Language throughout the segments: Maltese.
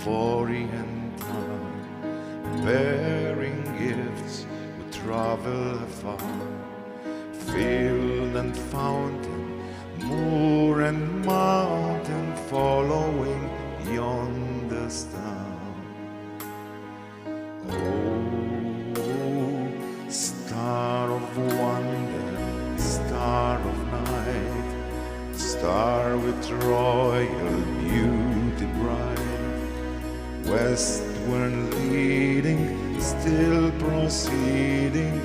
of Orient are, bearing gifts who travel afar. Field and fountain, moor and mountain, following yonder star. Oh, star of wonder, star of night, star with royal beauty bright, westward leading, still proceeding,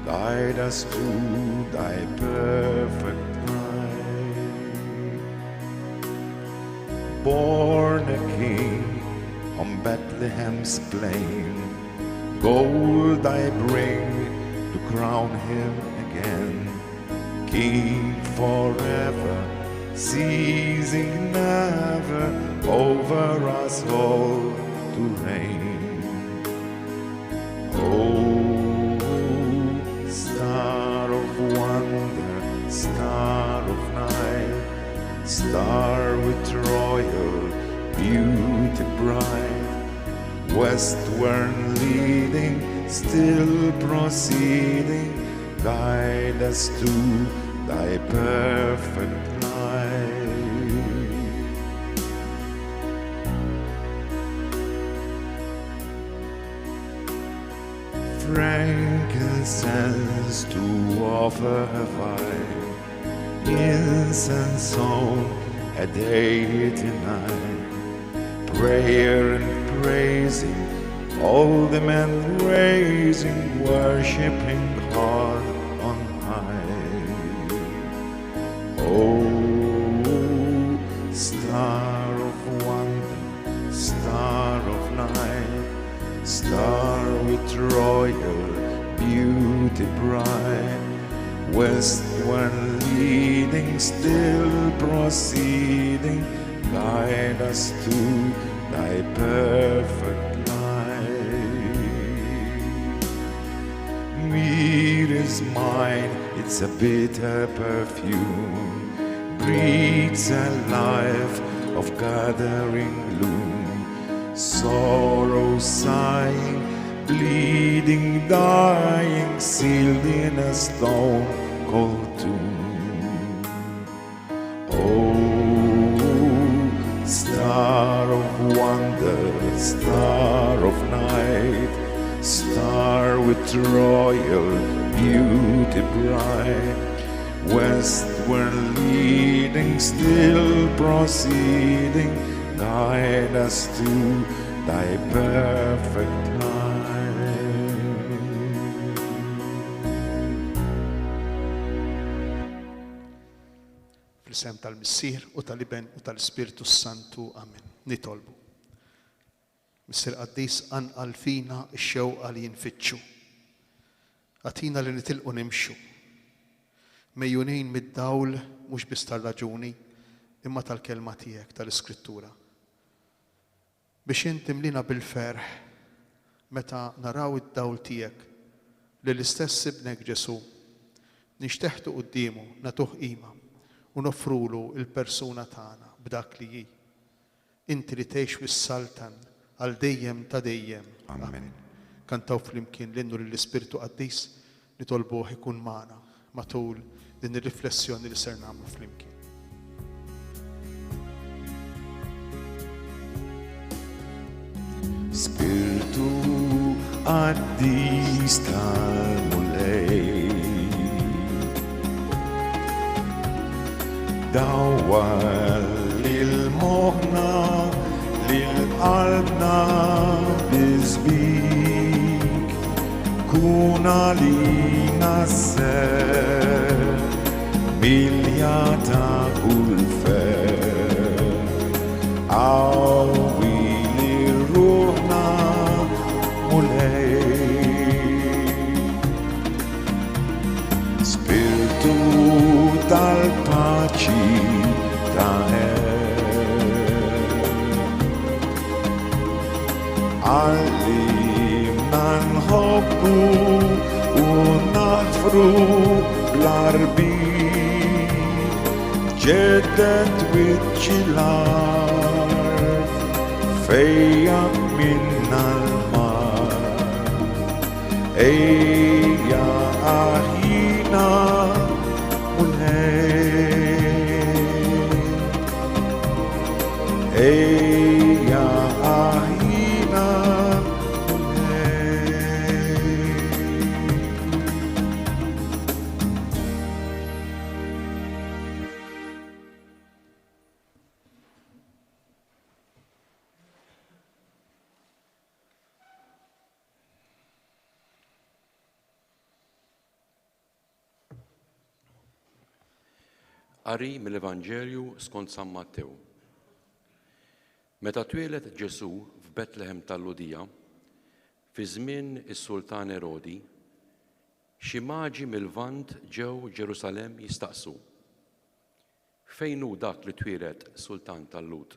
guide us to thy perfect light. Born a king on Bethlehem's plain, gold I bring to crown him again, king forever, ceasing never, over us all to reign. Oh, star of wonder, star of night, star with royal beauty bright, westward leading, still proceeding, guide us to thy perfect light. Frankincense to offer have I, incense on a day to night, prayer and praising, all the men raising, worshipping God on high. Oh, star of wonder, star of night, star with royal beauty bright, westward leading, still proceeding, guide us to thy perfect light. Myrrh is mine, it's a bitter perfume, breathes a life of gathering gloom, sorrow sighing, bleeding, dying, sealed in a stone cold tomb. Oh, star of wonder, star of night, star with royal beauty bright, westward leading, still proceeding, guide us to thy perfect light. Fl-isem tal-Missier u tal-Iben u tal-Ispirtu Santu. Amen. Nitolbu. Missier Qaddis, qanqal fina x-xewqa li nfittxu. Agħtina li nitilqu nimxu. Megħjunin mid-dawl mhux biss tar-raġuni imma tal-kelma tiegħek tal-Iskrittura. Biex int timlina bil-ferħ meta naraw id-dawl tiegħek li l-istess ibnek Ġesù nixteħtu quddiemu nagħtuh qima u noffrulu l-persuna tagħna b'dak li hi. Inti li tgħix u ssaltan għal dejjem ta' dejjem. Amen. Kantaw flimkien l-innu lill-Ispirtu Qaddis nitolbuh ikun magħna matul din ir-riflessjoni li ser nagħmlu flimkien. Spirtu Qaddis tal-Mulej Dawwal lil moħħna lil qalbna bisbik Kun għalina s-ser milja ta' kull ferħ Qawwi lil ruħna Mulej Spirtu tal-paċi ta' Għallimna nħobbu u naħfru bl-arbi Ġedded wiċċ l-art. Fejjaq minna l-mard. Ejja aħjina Mulej. Ejja aħjina Mulej. Qari mill-Evanġelju skont San Mattew. Meta twieled Ġesù f'Betlehem tal-Lhudija, fi żmien is-sultan Erodi, xi maġi mil-Lvant ġew Ġerusalemm jistaqsu, Fejn hu dak li twieled sultan tal-Lhud?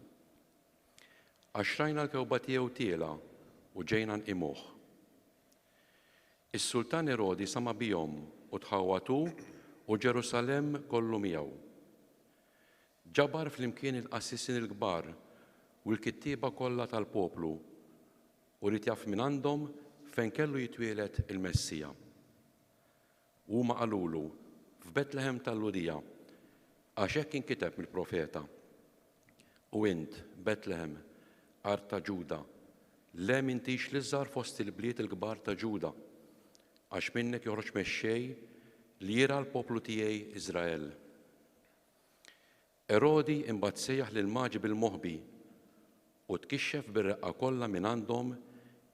Għax rajna l-kewba tiegħu tielgħa u ġejna nqimuh. Is-sultan Erodi sama' bihom u tħawwad hu u Ġerusalemm kollu miegħu. Ġabar flimkien il-qassisin il-kbar u l-kittieba kollha tal-poplu u ried jaf mingħandhom fejn kellu jitwieled il-Messija. Huma qalulu, F'Betlehem tal-Lhudija, għax hekk inkiteb mill-profeta, U int, Betlehem, art ta' Ġuda, le m'intix l-iżgħar fost il-bliet il-kbar ta' Ġuda, għax minnek joħroġ mexxej li jirgħa l-poplu tiegħi Iżrael. Erodi imbagħad sejjaħ lill-Maġi bil-moħbi u tkixxef bir-reqqa kollha mingħandhom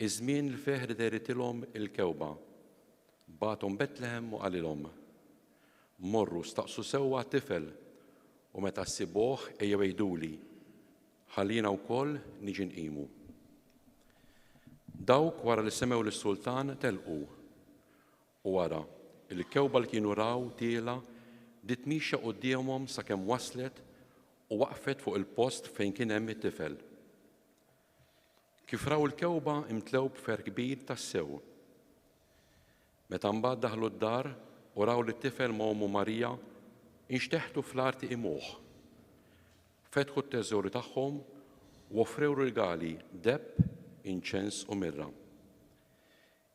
iż-żmien li fih dehritilhom il-kewba. Bagħathom Betlehem u qalilhom, Morru, staqsu sewwa għat-tifel, u meta ssibuh ejjew għiduli, ħalli jiena wkoll niġi nqimu. Dawk wara li semgħu lis-sultan telqu. U ara, il-kewba li kienu raw tielgħa bdiet miexja quddiemhom sakemm waslet u waqfet fuq il-post fejn kien hemm it-tifel. Kif raw il-kewba imtlew b'ferħ kbir tassew. Meta mbagħad daħlu d-dar u raw lit-tifel ma' ommu Marija, inxteħtu fl-art iqimuh. Fetħu t-teżori tagħhom u offrew rigali, deheb, inċens u mirra.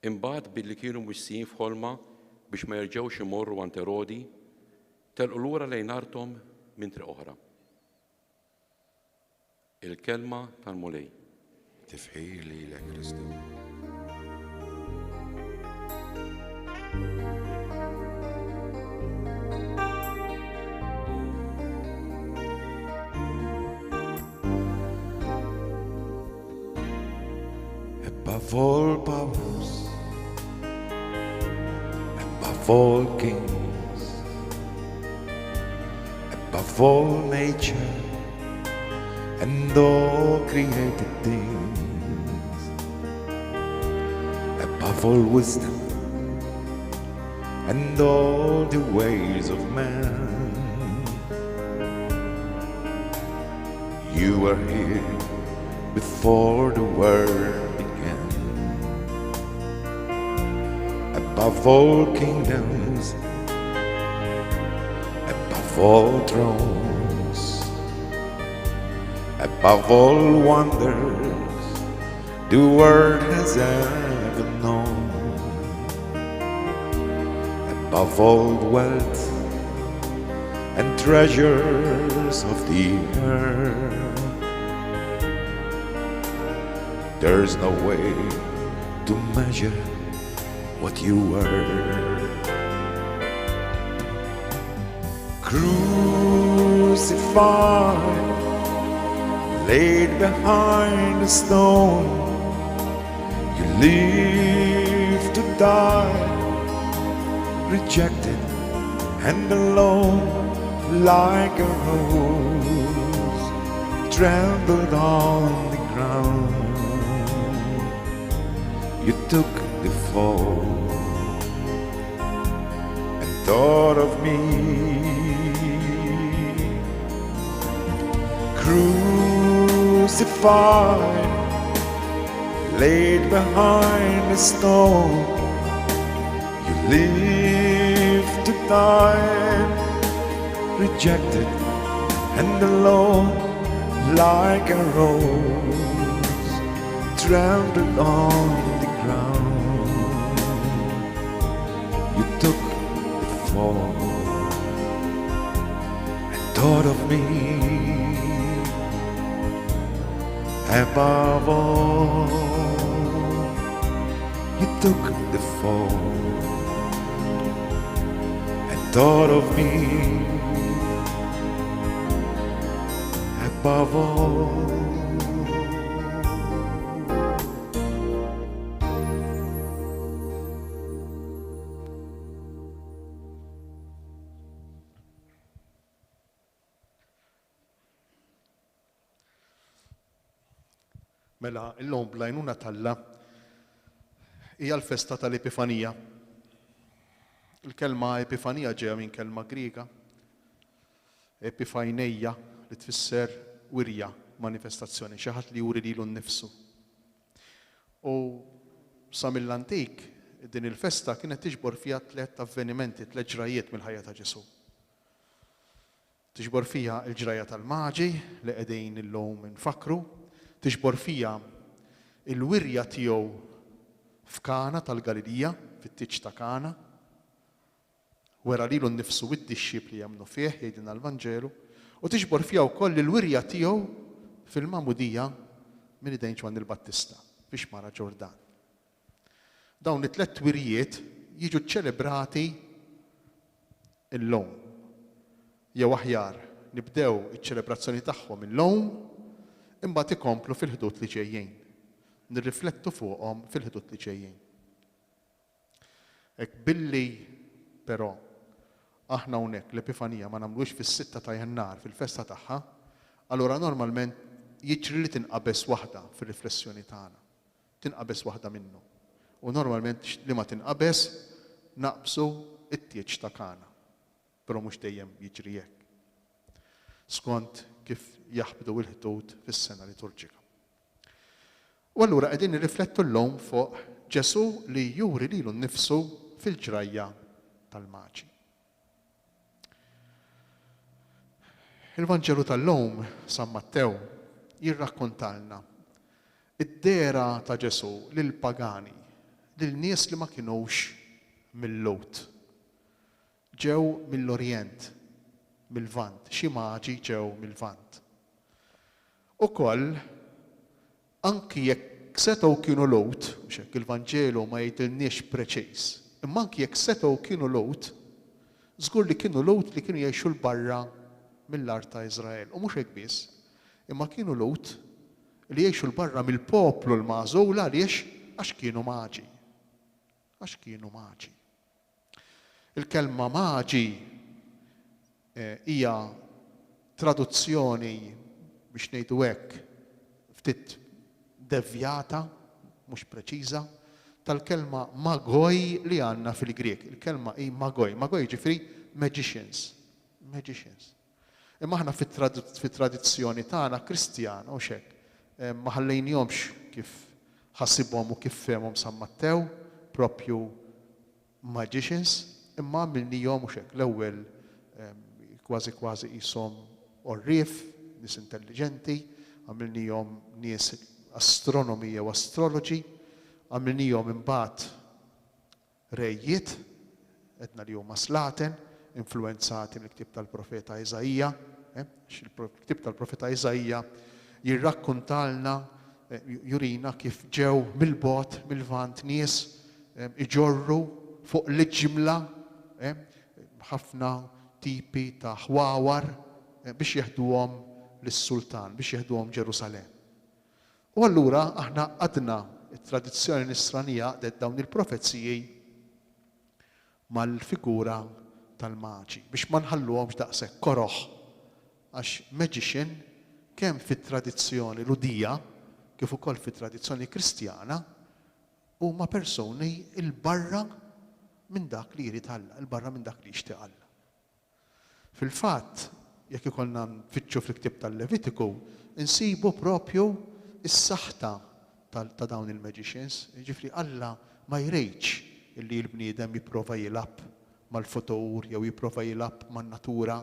Imbagħad billi kienu mwissijin f'ħolma biex ma jerġgħux imorru għand Erodi, telqu lura lejn arthom minn triq oħra. Il-Kelma tal-Mulej. Tifħir lilek Kristu. Above all powers, above all kings, above all nature and all created things, above all wisdom and all the ways of man. You were here before the world began. Above all kingdoms, above all thrones, above all wonders the world has ever known, above all wealth and treasures of the earth. There's no way to measure what you were. Crucified, laid behind a stone, you live to die, rejected and alone, like a rose trampled on the ground. You took the fall and thought of me. Crucified, laid behind a stone, you live to die, rejected and alone, like a rose trampled on the ground. You took the fall and thought of me above all. You took the fall and thought of me above all. Mela, illum bl-għajnuna t'Alla hija l-festa tal-Epifanija. Il-kelma Epifanija ġejja minn kelma Griega, epifaineia, li tfisser wirja, manifestazzjoni, xi ħadd li juri lilu nnifsu. U sa mill-antik, din il-festa kienet tiġbor fiha tlett avvenimenti, tlett ġrajjiet mill-ħajja ta' Ġesù. Tiġbor fiha l-ġrajja tal-Maġi li qegħdin illum infakkru, tiġbor fiha l-wirja tiegħu f'Kana tal-Galilija, fit-tieġ ta' Kana. Wera lilu nnifsu u d-dixxipli emmnu fih, jgħidilna l-Vanġelu, u tiġbor fiha wkoll il-wirja tiegħu fil-magħmudija minn idejn Ġwanni l-Battista fix-xmara Ġordan. Dawn it-tlett wirjiet jiġu ċċelebrati illum. Jew aħjar, nibdew iċ-ċelebrazzjoni tagħhom illum, imbagħad ikomplu fil-Ħdud li ġejjin. Nirriflettu fuqhom fil-Ħdud li ġejjin. Hekk billi, però, aħna hawnhekk l-Epifanija ma nagħmluhiex fis-sitta ta' Jannar fil-festa tagħha, allura normalment jiġri li tinqabeż waħda fir-riflessjoni tagħna. Tinqabeż waħda minnhom. U normalment liema tinqabeż naqbżu t-tieġ ta' Kana. Però mhux dejjem jiġri hekk. Skont kif jaħbdu l-ħdud fis-sena liturġika. U allura qegħdin nirriflettu llum fuq Ġesù li juri lilu nnifsu fil-ġrajja tal-Maġi. Il-Vanġelu tal-lum, San Mattew, jirrakkontalna id-dehra ta' Ġesù lill-pagani, lil nies li ma kinux mil-Lhud. Ġew mill-Orjent, mil-Lvant, xi maġi ġew mil-Lvant. Ukoll, anki jekk setgħu kienu Lhud, mhux hekk, il-Vanġelu ma jgħidilniex preċiż, imma anki jekk setgħu kienu Lhud, żgur li kienu Lhud li kienu jgħixu 'l barra mill-art ta' Iżrael. U mhux hekk biss, imma kienu Lhud li jgħixu 'l barra mill-poplu l-magħżul għaliex? Għax kienu maġi. Għax kienu maġi. Il-kelma maġi hija traduzzjoni, biex ngħidu hekk, ftit devjata, mhux preċiża, tal-kelma magoi li għandna fil-Grieg. Il-kelma hi magoi. Magoi jiġifieri magicians. Magicians. Imma aħna fit-tradizzjoni tagħna Kristjana, hux hekk, ma ħallejnihomx kif ħasibhom u kif fehmhom San Mattew, propju magicians, imma għamilnihom, hux hekk, l-ewwel kważi kważi qishom għorrief, nies intelliġenti, għamilnihom nies astronomi jew astroloġi, għamilnihom imbagħad Rejiet, għedna li huma slaten, influwenzati mill-ktieb tal-profeta Iżaija, għax il-ktieb tal-profeta Iżaija jirrakkuntalna, jurina kif ġew mill-bogħod, mil-Lvant nies iġorru fuq l-iġmla ħafna tipi ta' ħwawar biex jeħduhom lis-sultan, biex jeħduhom Ġerusalemm. U allura aħna għaqqadna, it-tradizzjoni nisranija għaqqdet dawn il-profeziji mal-figura tal-maġi, biex ma nħalluhomx daqshekk koroh, għax magician kemm fit-tradizzjoni Lhudija kif ukoll fit-tradizzjoni Kristjana huma persuni 'l barra minn dak li jrid Alla, 'l barra minn dak li jixtieq Alla. Fil-fatt, jekk ikollna nfittxu fil-ktieb tal-Levitiku, insibu propju s-saħta ta' dawn il-magicians. Jiġifieri Alla ma jridx illi l-bniedem jipprova jilgħab mal-futur jew jipprova jilgħab man-natura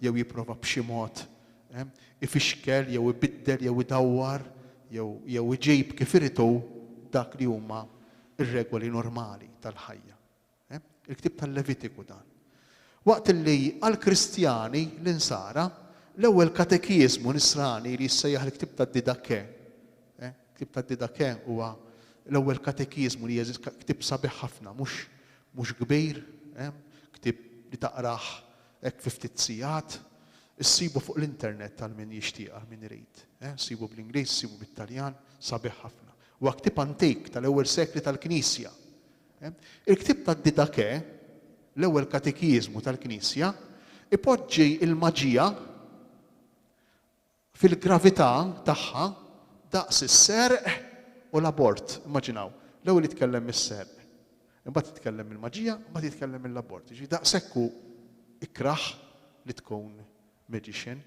jew jipprova b'xi mod ifixkel jew ibiddel jew idawwar jew jew iġib kif irid hu dak li huma r-regoli normali tal-ħajja. Il-ktieb tal-Levitiku dan. Waqt li għall-Kristjani, l-Insara, l-ewwel katekiżmu Nisrani li jissejjaħ il-ktieb tad-Didache, ktieb tad-Didache huwa l-ewwel katekiżmu li jeżist, ktieb sabiħ ħafna, mhux mhux kbir, ktieb li taqrah hekk fi ftit sigħat, issibu fuq l-internet għal min jixtieq, għal min irid. Issibu bl-Ingliż, issibu bit-Taljan, sabiħ ħafna. Huwa ktieb antik tal-ewwel sekli tal-Knisja. Il-ktieb tad-Didache, l-ewwel katekiżmu tal-Knisja, ipoġġi l-maġija fil-gravità tagħha daqs is-serq u l-abort. Immaġinaw, l-ewwel jitkellem mis-serq, imbagħad jitkellem mill-maġija, imbagħad jitkellem mill-abort. Jiġifieri daqshekk hu ikrah li tkun magician,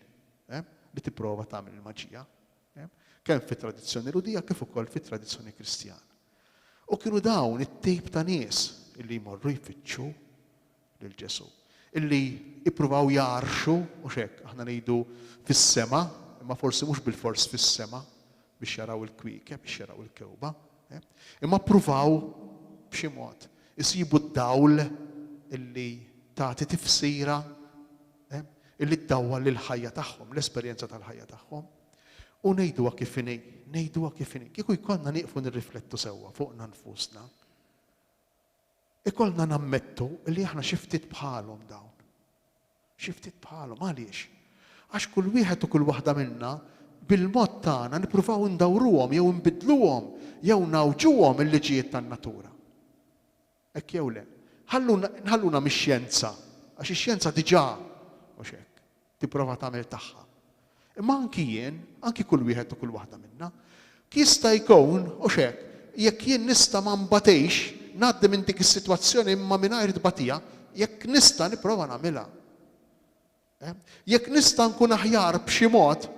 li tipprova tagħmel il-maġija. Kemm fit-tradizzjoni Lhudija kif ukoll fit-tradizzjoni Kristjana. U kienu dawn it-tip ta' nies illi jmorru jfittxu lil Ġesù. Illi jippruvaw jgħarrxu, mhux hekk, aħna ngħidu fis-sema, imma forsi mhux bilfors fis-sema biex jaraw il-kwiekeb, biex jaraw il-kewba, imma ppruvaw b'xi mod isibu d-dawl illi tagħti tifsira illi ddawwal lill-ħajja tagħhom, l-esperjenza tal-ħajja tagħhom. U ngħiduha kif inhi, ngħiduha kif inhi. Kieku jkollna nieqfu nirriflettu sewwa fuqna nfusna, ikollna nammettu li aħna xi ftit bħalhom dawn. Xi ftit bħalhom. Għaliex? Għax kull wieħed u kull waħda minna bil-mod tagħna nippruvaw indawruhom jew inbiddluhom jew ngħawġuhom il-liġijiet tan-natura. Hekk jew le? Ħalluna, nħalluna mix-xjenza, għax ix-xjenza diġà, mhux hekk, tipprova tagħmel tagħha. Imma anki jien, anki kull wieħed u kull waħda minna, jista' jkun, hux hekk, jekk jien nista' ma nbatix, ngħaddi minn dik is-sitwazzjoni imma mingħajr tbatija, jekk nista' nipprova nagħmilha. Jekk nista' nkun aħjar b'xi mod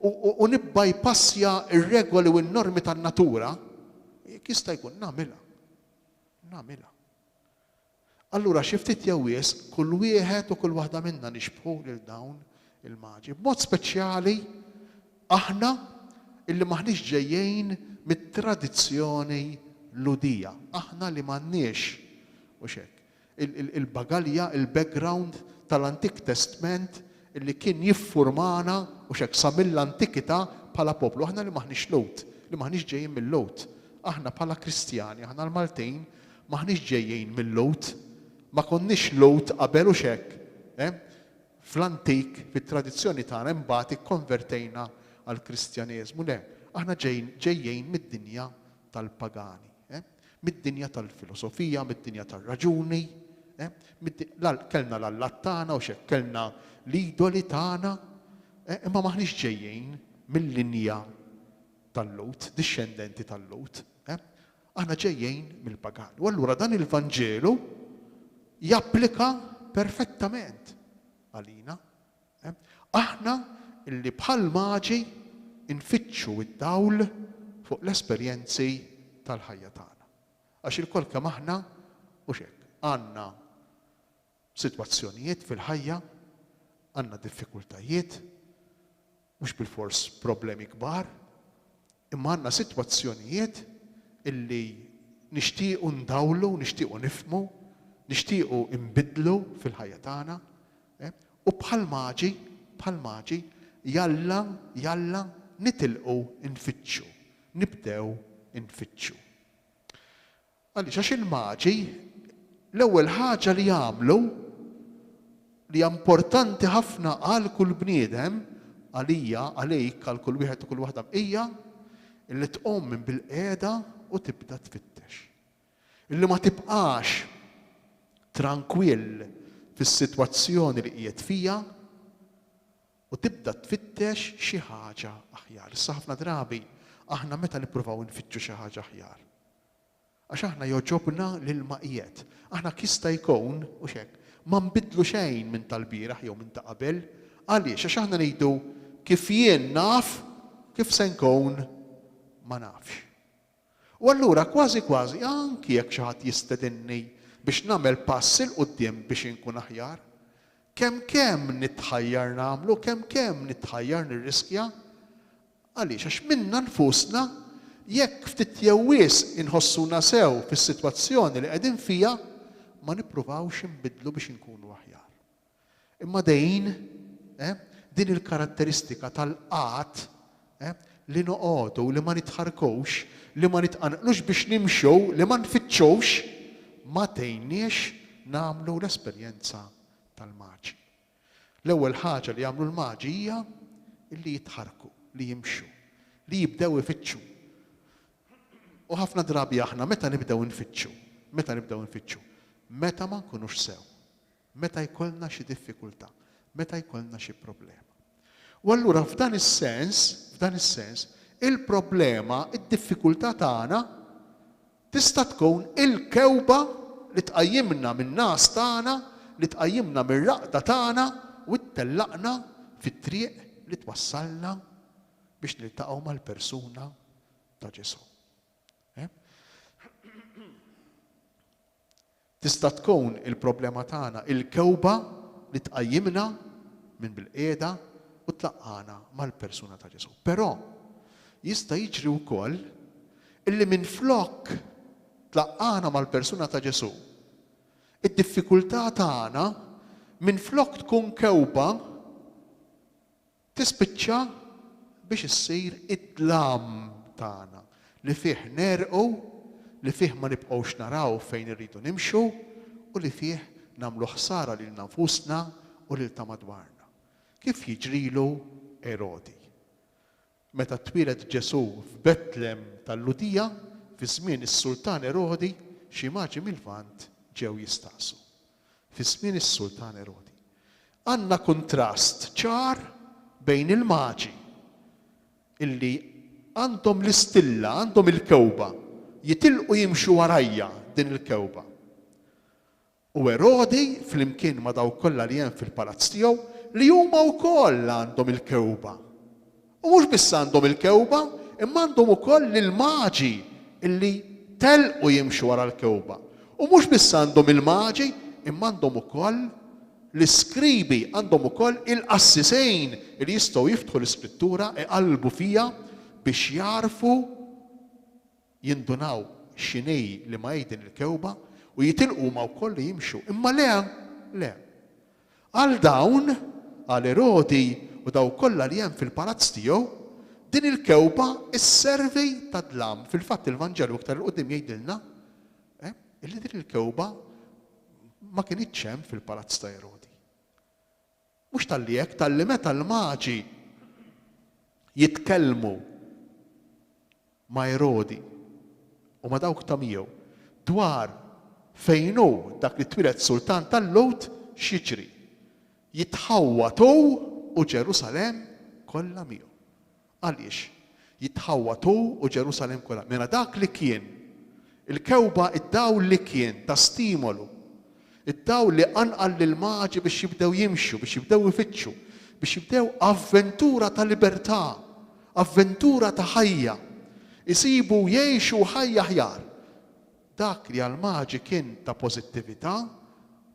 u nibbajpassja r-regoli u n-normi tan-natura, jekk jista' jkun nagħmilha. Nagħmilha. Allura xi ftit jew wisq kull wieħed u kull waħda minna nixbħu lil dawn il-maġi. B'mod speċjali aħna illi m'aħniex ġejjin mit-tradizzjoni Lhudija. Aħna li m'għandniex, hux hekk, il-bagalja, il-background tal-Antik Testment li kien jiffurmana, hux hekk, sa mill-antikità bħala poplu. Aħna li m'aħniex Lhud, li m'aħniex ġejjin mil-Lhud. Aħna bħala Kristjani, aħna l-Maltin, m'aħniex ġejjin mil-Lhud. Ma konniex Lhud qabel, hux hekk? Eh? Fl-antik, fit-tradizzjoni tagħna, imbagħad ikkonvertejna għall-Kristjaneżmu. Le, aħna ġejjin mid-dinja tal-pagani. Mid-dinja tal-filosofija, mid-dinja tar-raġuni, kellna l-allat tagħna u x'hekk, kellna l-idoli tagħna, imma m'aħniex ġejjin mil-linja tal-Lhud, dixxendenti tal-Lhud. Aħna ġejjin mill-pagani. U allura dan il-Vanġelu japplika perfettament għalina. Aħna li bħal maġi nfittxu d-dawl fuq l-esperjenzi tal-ħajja tagħna. Għax ilkoll kemm aħna, mhux hekk, għandna sitwazzjonijiet fil-ħajja, għandna diffikultajiet, mhux bilfors problemi kbar, imma għandna sitwazzjonijiet illi nixtiequ ndawlu, nixtiequ nifhmu, nixtiequ nbiddlu fil-ħajja tagħna. Eh? U bħal maġi, bħal maġi, jalla, jalla nitilqu nfittxu, nibdew nfittxu. Għaliex? Għax il-Maġi l-ewwel ħaġa li jagħmlu, li hija importanti ħafna għal kull bniedem, għalija, għalik, għal kull wieħed u kull waħda, hija li tqum minn bilqiegħda u tibda tfittex. Illi ma tibqax trankwill fis-sitwazzjoni li qiegħed fiha u tibda tfittex xi ħaġa aħjar. Issa ħafna drabi aħna meta nippruvaw infittxu xi ħaġa aħjar? Għax aħna jogħġobna l-ilma qiegħed. Aħna jista' jkun, hux hekk, ma nbiddlu xejn minn tal-bieraħ jew minn ta' qabel. Għaliex? Għax aħna ngħidu kif jien naf, kif se nkun ma nafx. U allura kważi kważi anki jekk xi ħadd jistedinni biex nagħmel pass 'il quddiem biex inkun aħjar, kemm kemm nitħajjar nagħmlu, kemm kemm nitħajjar nirriskja. Għaliex? Għax minna nfusna, jekk ftit jew wisq inħossuna sew fis-sitwazzjoni li qegħdin fiha, ma nippruvawx inbiddlu biex inkunu aħjar. Imma dejn, eh, din il-karatteristika tal-qgħad, eh, li noqogħdu, li ma nitħarrkux, li ma nitqanqlux biex nimxu, li ma nfittxux, ma tgħinniex nagħmlu l-esperjenza tal-maġi. L-ewwel ħaġa li jagħmlu l-maġi hija li jitħarrku, li jimxu, li jibdew ifittxu. U ħafna drabi aħna meta nibdew infittxu, meta nibdew infittxu, meta ma nkunux sew, meta jkollna xi diffikultà, meta jkollna xi problema. U allura f'dan is-sens, f'dan is-sens, il-problema, id-diffikultà tagħna Tista' tkun il-kewba li tqajjimna min-ngħas tagħna, li tqajjimna mir-raqda tagħna u ttellaqna fit-triq li twassalna biex niltaqgħu mal-persuna ta' Ġesù. Eh? Tista' tkun il-problema tagħna il-kewba li tqajjimna minn bilqiegħda u tlaqqagħna mal-persuna ta' Ġesù. Però jista' jiġri wkoll illi minflok tlaqqagħna mal-persuna ta' Ġesù, id-diffikultà tagħna minflok tkun kewba Tispiċċa biex issir id-dlam tagħna, li fih negħrqu, li fih ma nibqgħux naraw fejn irridu nimxu u li fih nagħmlu ħsara lilna nfusna u lil ta' madwarna. Kif jiġrilu Erodi. Meta twieled Ġesù f'Betlem tal-Lhudija, fi żmien is-sultan Erodi, xi maġi mil-Lvant ġew jistaqsu. Fi żmien is-sultan Erodi. Għandna kuntrast ċar bejn il-maġi, illi għandhom l-istilla, għandhom il-kewba, jitilqu jimxu warajja din il-kewba. U Erodi, flimkien ma' dawk kollha li hemm fil-palazz tiegħu, li huma wkoll għandhom il-kewba. U mhux biss għandhom il-kewba, imma għandhom ukoll lill-maġi li telqu jimxu wara l-kewba. U mhux biss għandhom il-maġi, imma għandhom ukoll l-iskribi, għandhom ukoll il-qassisejn li jistgħu jiftħu l-Iskrittura, iqallbu fiha biex jagħrfu Jindunaw x'inhi li ma hi din il-kewba u jitilqu huma wkoll li jimxu. Imma le, le. Għal dawn, għal Erodi u dawk kollha li hemm fil-palazz tiegħu, din il-kewba sservi ta' dlam. Fil-fatt il-Vanġelu iktar 'il quddiem jgħidilna eh, illi din il-kewba ma kinitx hemm fil-palazz ta' Erodi. Mhux talli hekk, talli meta l-maġi jitkellmu ma' Erodi u ma' dawk ta' miegħu dwar fejn hu dak li twieled sultan tal-Lhud, x'jiġri? Jitħawwad hu u Ġerusalemm kollha miegħu. Għaliex? Jitħawwad hu u Ġerusalemm kollha. Mela dak li kien il-kewba, id-dawl li kien ta' stimolu, id-dawl li qanqal lill-maġi biex jibdew jimxu, biex jibdew ifittxu, biex jibdew avventura ta' libertà, avventura ta' ħajja, isibu jgħixu ħajja aħjar. Dak li għall-maġi kien ta' pożittività,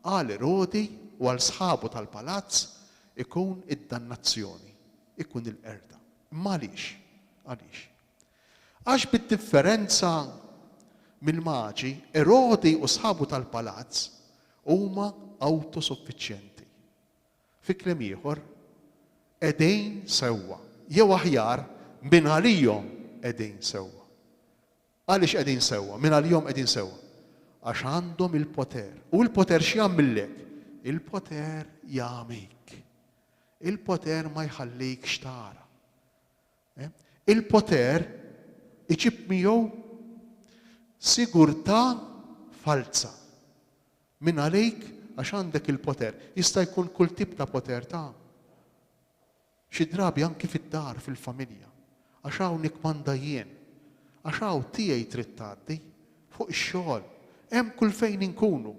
għal Erodi u għal sħabu tal-palazz ikun id-dannazzjoni. Ikun il-qerda. Imma għaliex? Għaliex? Għax bid-differenza mill-maġi, Erodi u sħabu tal-palazz huma awtosuffiċjenti. Fi kliem ieħor, qegħdin sewwa, jew aħjar, mingħalihom qegħdin sewwa. Għaliex qegħdin sewwa? Mingħalihom qegħdin sewwa. Għax għandhom il-poter. U l-poter x'jagħmillek? Il-poter jagħmik. Il-poter ma jħallikx tara. Eh? Il-poter iġib miegħu sigurtà falza. Min għalik għax għandek il-poter. Jista' jkun kull tip ta' poter ta' Xi drabi anki fid-dar, fil-familja. Għax hawn nikkmanda jien. Għax hawn tiegħi trid tgħaddi. Fuq ix-xogħol. Hemm kull fejn inkunu.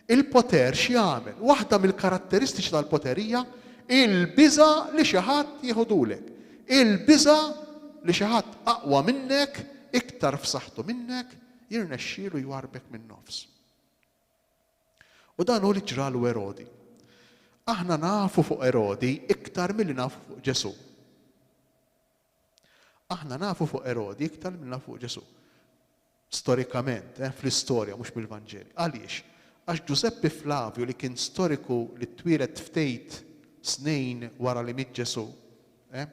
Il-poter x'jagħmel? Waħda mill-karatteristiċi tal-poter hija il-biża' li xi ħadd jeħodulek. Il-biża' li xi ħadd aqwa minnek, iktar f'saħħtu minnek, jirnexxielu jwarrbek min-nofs. U dan hu li ġralu Erodi. Aħna nafu fuq Erodi iktar milli nafu fuq Ġesù. Aħna nafu fuq Erodi iktar milli nafu fuq Ġesù. Storikament, eh, fl-istorja, mhux mill-Vanġeli. Għaliex? Għax Ġużeppi Flavju li kien storiku li twieled ftit snin wara li miet Ġesù, eh,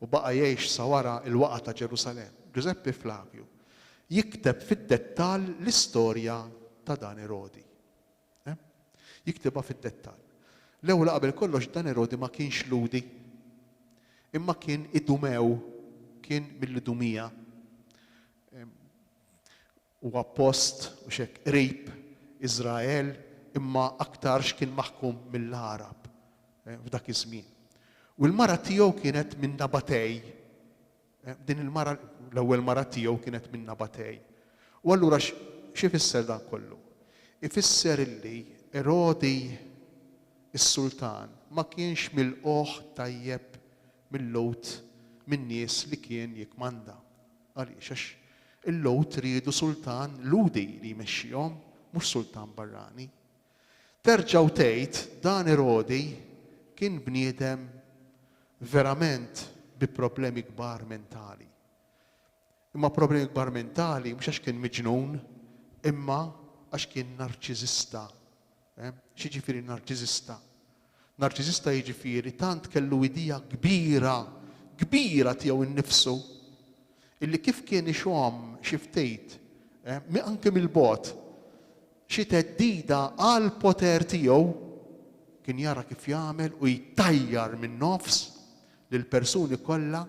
u baqa' jgħix sa wara l-waqgħa ta' Ġerusalemm, Ġużeppi Flavju jikteb fid-dettall l-istorja ta' dan Erodi. Eh? Jiktibha fid-dettall. L-ewwel qabel kollox dan Erodi ma kienx Lhudi, imma kien Idumew, kien mill-Idumija. Huwa post u xek qrib Iżrael imma aktarx kien maħkum mill-Għarab eh, f'dak iż-żmien. U l-mara tiegħu kienet minn Nabatej, Din il-mara, l-ewwel mara tiegħu kienet minn Nabatej. U allura x'ifisser dan kollu? Ifisser illi Erodi s-sultan ma kienx milqugħ tajjeb mil-Lhud, min-nies li kien jikkmanda. Għaliex? Għax il-Lhud riedu sultan Lhudi li jmexxihom, mhux sultan barrani. Terġa' u tgħid dan Erodi kien bniedem verament bi problemi kbar mentali. Imma problemi kbar mentali mhux għax kien miġnun, imma għax kien narċiżista. Eh? X'jiġifieri narċiżista? Narċiżista jiġifieri tant kellu idea kbira, kbira tiegħu nnifsu, illi kif kien ixomm xi ftit, eh, anke mill-bogħod, xi theddida għall-poter tiegħu, kien jara kif jagħmel u jtajjar min-nofs lill-persuni kollha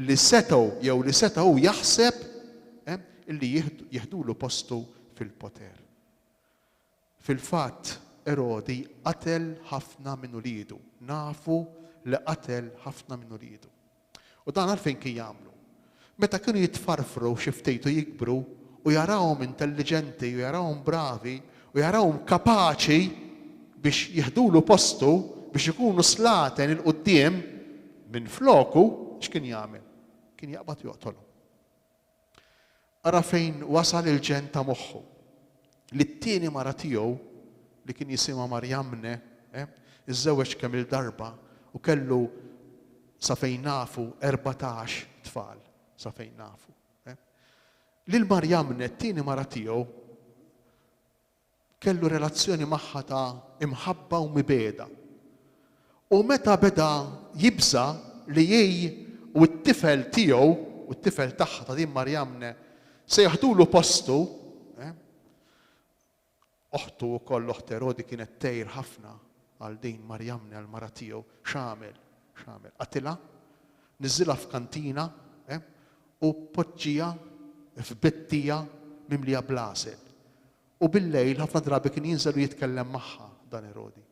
li setgħu jew li seta' hu jaħseb eh, illi jieħdulu postu fil-poter. Fil-fatt, Erodi qatel ħafna minn uliedu. Nafu li qatel ħafna minn uliedu. U dan għalfejn kien jagħmlu? Meta kienu jitfarfru xi ftit u jikbru u jarahom intelliġenti u jarahom bravi u jarahom kapaċi biex jiħdulu postu, biex ikunu slaten 'il quddiem minfloku, x'kien jagħmel? Kien jaqbad u joqtolhom. Ara fejn wasal il-ġenn ta' moħħu. Li t-tieni mara tiegħu, li kien jisimha Mariamne, eh, iżżewweġ kemm-il darba u kellu sa fejn nafu 14 tfal, sa fejn nafu. Eh. Lil Mariamne, t-tieni mara tiegħu, Kellu relazzjoni magħha ta' imħabba u mibegħda. U meta beda jibża' li hi u t-tifel tiegħu u t-tifel tagħha ta' din Mariamne se jaħdulu postu, eh, oħtu wkoll oħt Erodi kienet tgħir ħafna għal din Mariamne għal mara tiegħu, x'għamel? X'għamel? Qatilha, niżżilha f'kantina, eh, u poġġiha f'bettija mimlija bl-għasel. U bil-lejl ħafna drabi kien jinżel u jitkellem magħha dan Erodi.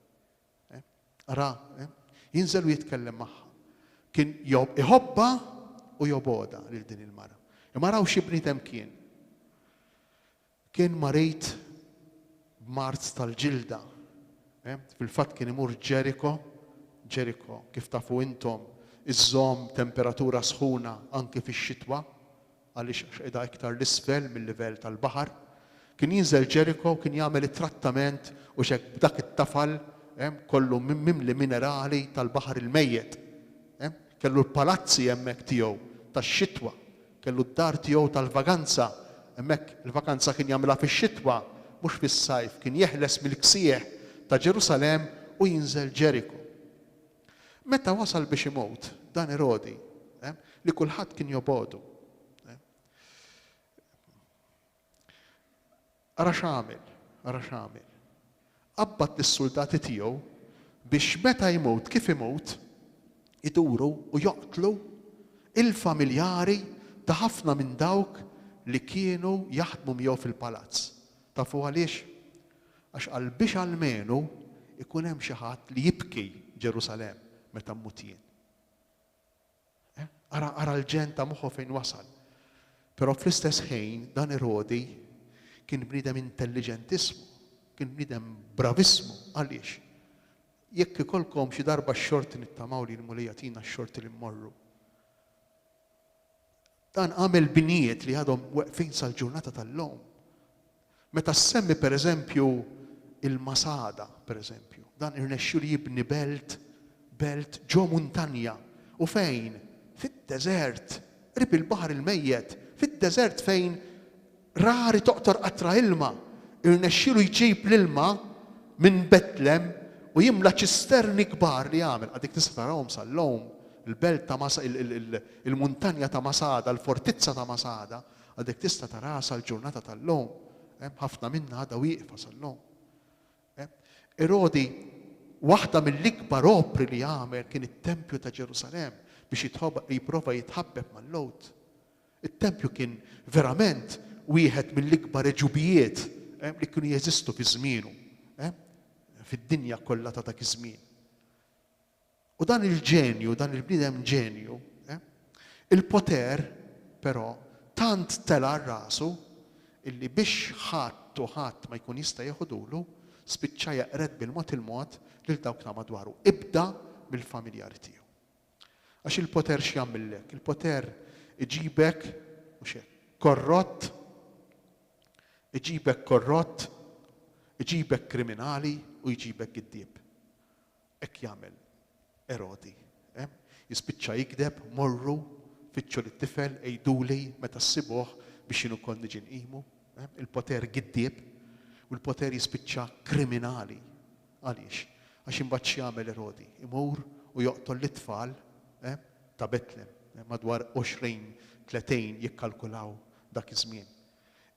Eh? Ara, eh? Jinżel u jitkellem magħha. Kien iħobbha u jobgħodha lil din il-mara. Imma raw xi bniedem kien. Kien marid b'mard tal-ġilda. Eh? Fil-fatt kien imur Ġeriko, Ġeriko, kif tafu intom, iżżomm temperatura sħuna anki fix-xitwa, għaliex għax qiegħda iktar 'l isfel mil-livell tal-baħar. Kien jinżel Ġeriko u kien jagħmel it-trattament u x'hekk b'dak it-tafal kollu mimli minerali tal-Baħar il-Mejjet. Kellu l-palazzi hemmhekk tiegħu tax-xitwa, kellu d-dar tiegħu tal-vaganza hemmhekk, il-vaganza kien jagħmilha fix-xitwa mhux fis-sajf, kien jeħles mill-ksieħ ta' Ġerusalemm u jinżel Ġeriko. Meta wasal biex imut, dan Erodi, eh, li kulħadd kien jobogħdu. Eh, ara x'għamel, ara x'għamel. Qabbad lis-suldati tiegħu biex meta jmut, kif imut, iduru u joqtlu il-familjari ta' ħafna minn dawk li kienu jaħdmu miegħu fil-palazz. Tafu għaliex? Għax qal biex almenu jkun hemm xi ħadd li jibki Ġerusalemm meta mmut jien. Eh? Ara, ara l-ġenn ta' moħħu fejn wasal. Però fl-istess ħin dan Erodi kien bniedem intelliġentismu, kien bniedem bravismu. Għaliex? Jekk ikolkom xi darba x-xorti nittamaw li l-Mulej jagħtina x-xorti li mmorru. Dan għamel binijiet li għadhom weqfin sal-ġurnata tal-lum. Meta ssemmi pereżempju il-Masada, pereżempju, dan irnexxielu jibni belt, belt ġo muntanja. U fejn? Fid-deżert. Qrib il-Baħar il-Mejjet, fid-deżert fejn rari toqtor qatra ilma, irnexxielu jġib l-ilma minn Betlem u jimla ċisterni kbar li għamel. Għadek tista' tarahom sal-lum, il-belt ta' il-muntanja ta' Masada, il-fortizza ta' Masada, għadek tista' taraha sal-ġurnata tal-lum. Hemm ħafna minnha għadha wieqfa sal-lum. Erodi, waħda mill-ikbar opri li għamel kien it-tempju ta' Ġerusalemm biex jipprova jitħabbeb mal-Lhud. It-tempju kien verament wieħed mill-ikbar għeġubijiet li kienu jeżistu fi żmienu, fid-dinja kollha ta' dak iż-żmien. U dan il-ġenju, dan il-bniedem ġenju, il-poter, però, tant tela' għal rasu illi biex ħadd u ħadd ma jkun jista' jeħodulu, spiċċa jeqred bil-mod il-mod lil dawk ta' madwaru. Ibda mill-familjari tiegħu. Għax il-poter x'jagħmillek? Il-poter iġibek, mhux hekk, korrott, iġibek korrott, iġibek kriminali u jġibek giddieb. Hekk jagħmel Erodi. Jispiċċa jigdeb, Morru, fittxu lit-tifel, għiduli meta ssibuh biex jien ukoll niġi nqimu. Il-poter giddieb u l-poter jispiċċa kriminali. Għaliex? Għax imbagħad x'jagħmel Erodi? Imur u joqtol lit-tfal ta' Betlem, madwar 20, 30 jikkalkulaw dak iż-żmien.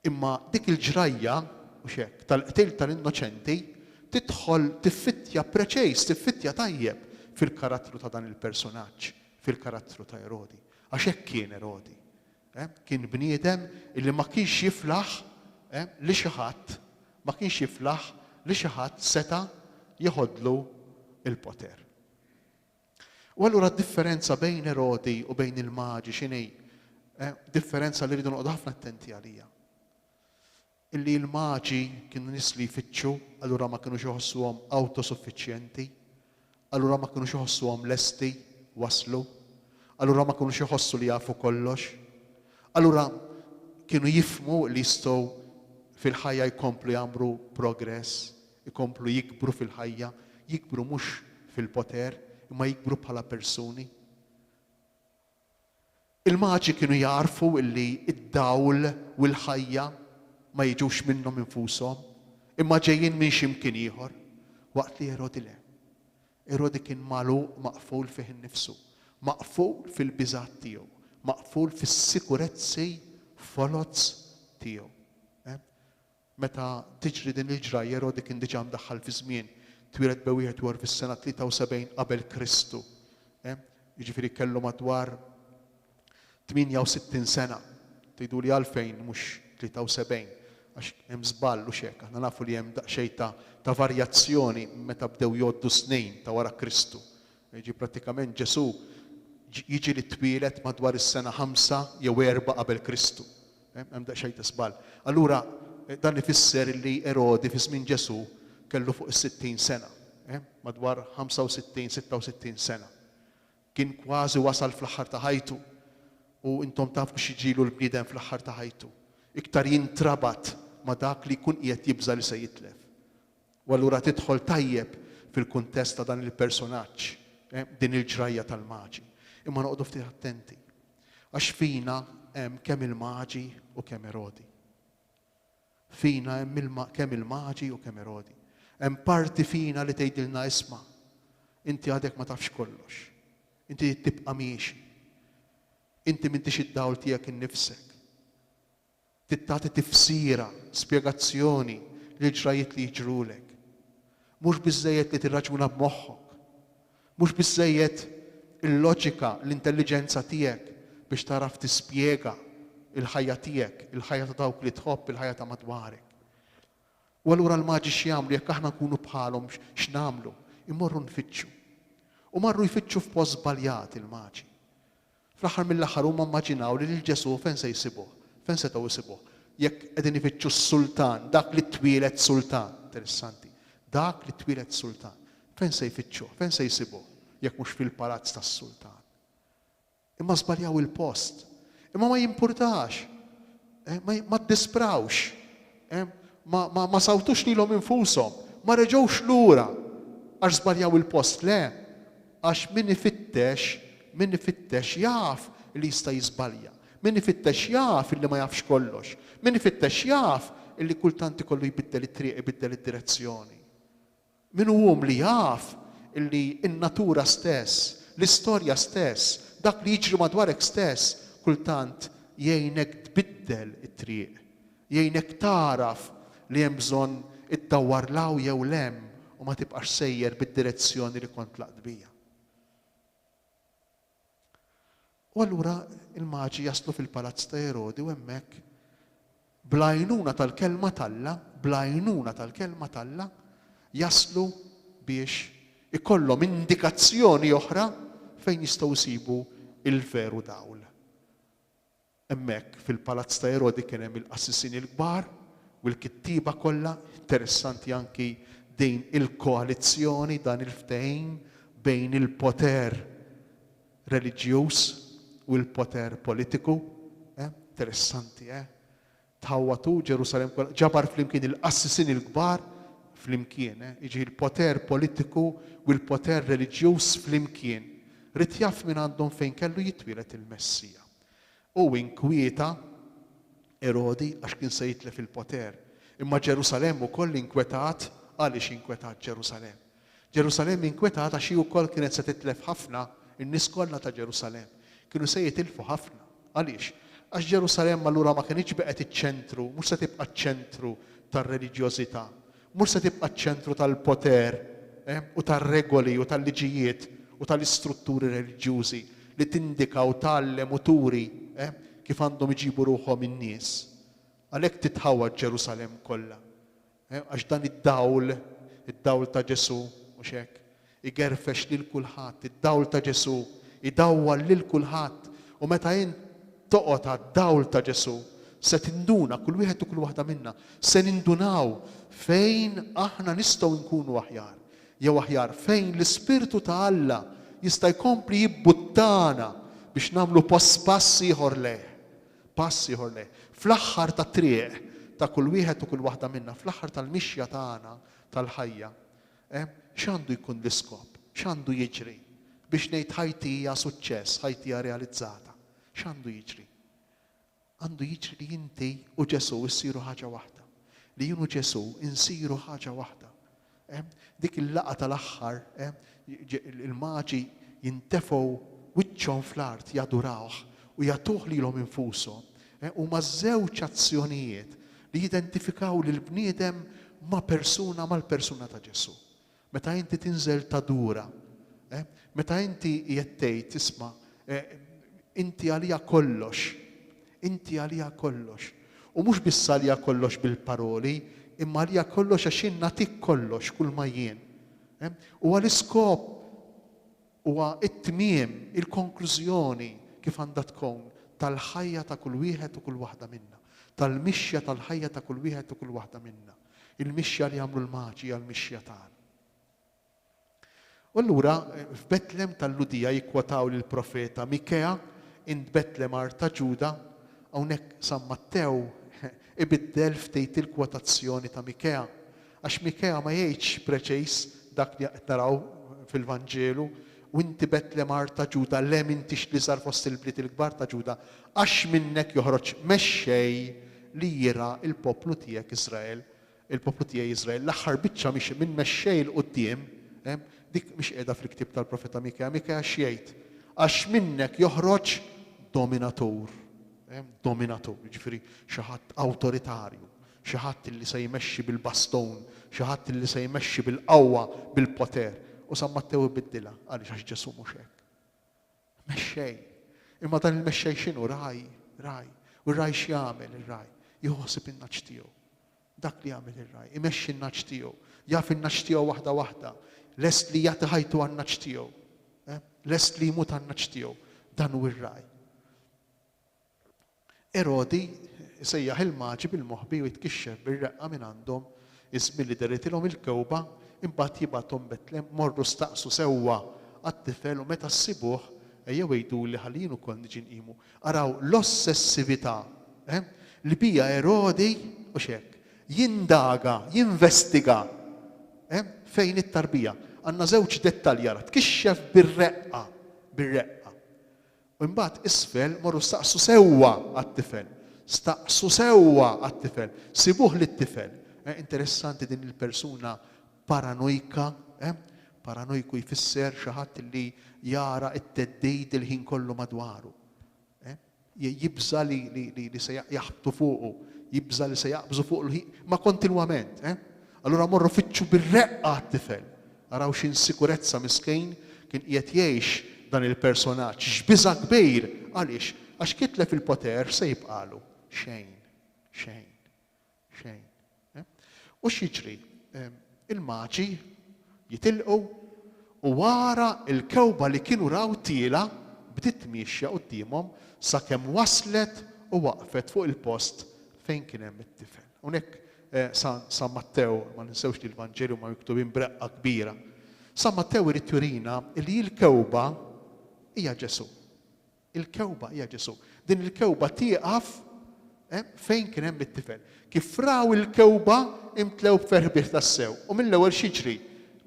Imma dik il-ġrajja, mhux hekk, tal-qtil tal-innoċenti tidħol tiffittja preċiż, tiffittja tajjeb fil-karattru ta' dan il-persunaġġ, fil-karattru ta' Erodi. Għax hekk kien Erodi. Eh? Kien bniedem illi ma kienx jiflaħ eh, li xi ħadd ma kienx jiflaħ li xi ħadd seta' jeħodlu il-poter. U allura d-differenza bejn Erodi u bejn il-maġi x'inhi? Eh, differenza li rridu noqogħdu ħafna attenti għalija. Illi l-maġi kienu nies li jfittxu, allura ma kinux iħossuhom awtosuffiċjenti, allura ma kinux iħossuhom lesti, waslu, allura ma kinux iħossu li jafu kollox. Allura kienu jifhmu li jistgħu fil-ħajja jkomplu jagħmlu progress, ikomplu jikbru fil-ħajja, jikbru mhux fil-poter, imma jikbru bħala persuni. Il-maġi kienu jagħrfu illi d-dawl u l-ħajja ma jiġux minnhom infushom, imma ġejjin minn xi mkien ieħor, waqt li Erodi le. Erodi kien magħluq maqful fih innifsu, maqful fil-biżgħat tiegħu, maqful fis-sikurezzi foloz tiegħu. Meta tiġri din il-ġrajja, Erodi kien diġà mdaħħal fiż-żmien. Twieled bejn wieħed u ieħor fis-sena 73 qabel Kristu. Jiġifieri kellu madwar 68 sena. Tgħiduli għalfejn mhux 73? Għax hemm żball hux hekk. Aħna nafu li hemm daqsxejn ta' ta' varjazzjoni meta bdew jgħoddu s-snin ta' wara Kristu. Jiġi prattikament Ġesù jiġi li twieled madwar is-sena 5 jew 4 qabel Kristu. Hemm daqsxejn ta' żball. Allura, dan ifisser li Erodi fi żmien Ġesù kellu fuq is-60 sena, madwar 65, 66 sena. Kien kważi wasal fl-aħħar ta' ħajtu. U intom tafu x'jiġrilu l-bniedem fl-aħħar ta' ħajtu. Iktar jintrabat ma' dak li jkun qiegħed jibża' li se jitlef. U allura tidħol tajjeb fil-kuntest ta' dan il-personaġġ, din il-ġrajja tal-maġi. Imma noqogħdu ftit attenti. Għax fina hemm kemm il-maġi u kemm Erodi. Fina hemm kemm il-maġi u kemm Erodi. Hemm parti fina li tgħidilna isma' inti għadek ma tafx kollox. Inti tibqa' miexi. Inti m'intix id-dawl tiegħek innifsek. Trid tagħti tifsira, spjegazzjoni lill-ġrajjiet li jiġrulek. Mhux biżżejjed li tirraġuna b'moħħok. Mhux biżżejjed il-loġika, l-intelliġenza tiegħek biex tagħraf tispjega l-ħajja tiegħek, il-ħajja ta' dawk li tħobb, il-ħajja ta' madwarek. U allura l-maġi x'jagħmlu jekk aħna nkunu bħalhom x'nagħmlu? Imorru nfittxu. U marru jfittxu f'post żbaljat il-maġi. Fl-aħħar mill-aħħar huma mmaġinaw li lil Ġesù fejn se jsibuh? Fejn setgħu jsibuh? Jekk qegħdin ifittxu s-sultan, dak li twieled sultan. Interessanti. Dak li twieled sultan. Fejn se jfittxuh? Fejn se jsibuh? Jekk mhux fil-palazz tas-sultan. Imma żbaljaw il-post. Imma ma jimpurtax. Eh, ma, ma ddisprawx. Eh, ma, ma, ma sawtux lilhom infushom. Ma reġgħux lura għax żbaljaw il-post. Le, Għax min ifittex, min ifittex jaf li jista' jiżbalja. Min ifittex jaf illi ma jafx kollox. Min ifittex jaf illi kultant ikollu jbiddel it-triq, ibiddel id-direzzjoni. Min hu umli jaf illi n-natura stess, l-istorja stess, dak li jiġri madwarek stess kultant jgħinek tbiddel it-triq, jgħinek tagħraf li hemm bżonn iddawwar 'l hawn jew 'l hemm u ma tibqax sejjer bid-direzzjoni li kont tlaqt biha. U allura l-Maġi jaslu fil-palazz ta' Erodi u hemmhekk, bl-għajnuna tal-Kelma t'Alla, bl-għajnuna tal-Kelma t'Alla, jaslu biex ikollhom indikazzjoni oħra fejn jistgħu jsibu l-veru dawl. Hemmhekk, fil-palazz ta' Erodi kien hemm il-qassisin il-kbar u l-kittieba kollha. Interessanti anki din il-koalizzjoni, dan il-ftehim bejn il-poter reliġjuż u l-poter politiku. Eh? Interessanti, eh? Tħawwad hu Ġerusalemm kollha, ġabar flimkien il-qassisin il-kbar flimkien, eh? Jiġifieri l-poter politiku u l-poter reliġjuż flimkien. Ried jaf mingħandhom fejn kellu jitwieled il-Messija. Hu inkwieta Erodi għax kien se jitlef il-poter. Imma Ġerusalemm ukoll inkwetat. Għaliex inkwetat Ġerusalemm? Ġerusalemm inkwetat għax hi wkoll kienet se titlef ħafna, in-nies kollha ta' Ġerusalemm kienu se jitilfu ħafna. Għaliex? Għax Ġerusalemm allura ma kinitx baqgħet iċ-ċentru, mhux se tibqa' ċ-ċentru tar-reliġjożità, mhux se tibqa' ċ-ċentru tal-poter u tar-regoli u tal-liġijiet u tal-istrutturi reliġjużi li tindika u tgħallem u turi kif għandhom iġibu ruħhom in-nies. Għalhekk titħawwad Ġerusalemm kollha. Għax dan id-dawl, id-dawl ta' Ġesù, mhux hekk, igerfex lil kulħadd, id-dawl ta' Ġesù idawwal lil kulħadd, u meta int toqgħod għad-dawl ta' Ġesù, se tinduna, kull wieħed u kull waħda minna, se nindunaw fejn aħna nistgħu nkunu aħjar, jew aħjar, fejn l-Ispirtu ta' Alla jista' jkompli jibbuttana biex nagħmlu pass ieħor lejh. Pass ieħor lejh. Fl-aħħar tat-triq ta' kull wieħed u kull waħda minna, fl-aħħar tal-mixja tagħna tal-ħajja, eh, x'għandu jkun l-iskop? X'għandu jiġri biex ngħid ħajti hija suċċess, ħajti hija realizzata? X'għandu jiġri? Għandu jiġri li inti u Ġesù issiru ħaġa waħda. Li jien u Ġesù insiru ħaġa waħda. Eh, dik il-laqgħa tal-aħħar, eh, il-maġi jintefgħu wiċċhom fl-art jadurawh u jagħtuh lilhom infushom. Eh, huma żewġ azzjonijiet li jidentifikaw lill-bniedem ma' persuna mal-persuna ta' Ġesù. Meta inti tinżel tadura, eh, meta inti qiegħed tgħid isma' eh, inti għalija kollox, inti għalija kollox. U mhux biss għalija kollox bil-paroli, imma għalija kollox għax jien nagħtik kollox kull ma jien. Eh, huwa l-iskop, huwa t-tmiem, il-konklużjoni kif għandha tkun tal-ħajja ta' kull wieħed u kull waħda minna, tal-mixja tal-ħajja ta' kull wieħed u kull waħda minna. Il-mixja li jagħmlu l-maġi hija l-mixja tagħna. U allura f'Betlem tal-Lhudija jikkwotaw lill-profeta Mikea, Int Betlem art ta' Ġuda, hawnhekk San Mattew ibiddel ftit il-kwotazzjoni ta' Mikea, għax Mikea ma jgħidx preċiż dak li qed naraw fil-Vanġelu, U inti Betlem art ta' Ġuda, le m'intix l-iżgħar fost il-bliet il-kbar ta' Ġuda, għax minnek joħroġ mexxej li jirgħa l-poplu tiegħek Iżrael. Il-poplu tiegħi Iżrael. L-aħħar biċċa mhix minn mexxej 'l quddiem, dik mhix qiegħda fil-ktieb tal-profeta Mikea. Mikea x'jgħid? Għax minnek joħroġ dominatur. Dominatur, jiġifieri xi ħadd awtoritarju, xi ħadd li se jmexxi bil-bastun, xi ħadd li se jmexxi bil-qawwa, bil-poter. U San Mattew ibiddilha. Għaliex? Għax Ġesù mhux hekk. Mexxej. Imma dan il-mexxej x'inhu? Ragħaj, ragħaj. U r-ragħaj x'jagħmel ir-ragħaj? Jieħu ħsieb in-nagħaġ tiegħu. Dak li jagħmel ir-ragħaj, imexxi n-nagħaġ tiegħu, jaf in-nagħaġ tiegħu waħda waħda, lest li jagħti ħajtu għan-nagħaġ tiegħu. Eh? Lest li jmut għan-nagħaġ tiegħu. Dan hu r-ragħaj. Erodi jsejjaħ il-maġi bil-moħbi u jitkixxef bir-reqqa mingħandhom iż-żmien li dehritilhom il-kewba, imbagħad jibgħathom Betlem, Morru staqsu sewwa għat-tifel u meta ssibuh, ejjew għiduli ħalli jien ukoll niġi nqimu. Araw l-ossessività, eh, li biha Erodi, hux hekk, jindaga, jinvestiga, eh, fejn it-tarbija. Għandna żewġ dettalji ara, tkixxef bir-reqqa, bir-reqqa. U imbagħad isfel morru staqsu sewwa għat-tifel. Staqsu sewwa għat-tifel. Sibuh lit-tifel. Eh, interessanti din il-persuna paranojka, eh? Paranojku jfisser xi ħadd li jara t-theddid il-ħin kollu madwaru. Eh? Jibża li, li, li, li se jaħbtu fuqu, jibża li se jaqbżu fuq l-ħin, ma kontinwament. Eh? Allura morru fittxu bir-reqqa għat-tifel. Araw x'insikurezza miskin kien qiegħed jgħix dan il-personaġġ. X'biża' kbir! Għaliex? Għax kitlef il-poter x'se jibqagħlu? Xejn. Xejn. Xejn. Eh? U x'jiġri? Il-maġi jitilqu u wara l-kewba li kienu raw tiela' bdiet miexja quddiemhom sakemm waslet u waqfet fuq il-post fejn kien hemm it-tifel. Hawnhekk eh, San Mattew, ma ninsewx li l-Vanġeli huma miktubin b'reqqa kbira. San Mattew irid jurina li l-kewba hija Ġesù. Il-kewba hija Ġesù. Din il-kewba tieqaf eh, fejn kien hemm it-tifel. Kif raw il-kewba imtlew b'ferħ bih tassew. U mill-ewwel x'jiġri?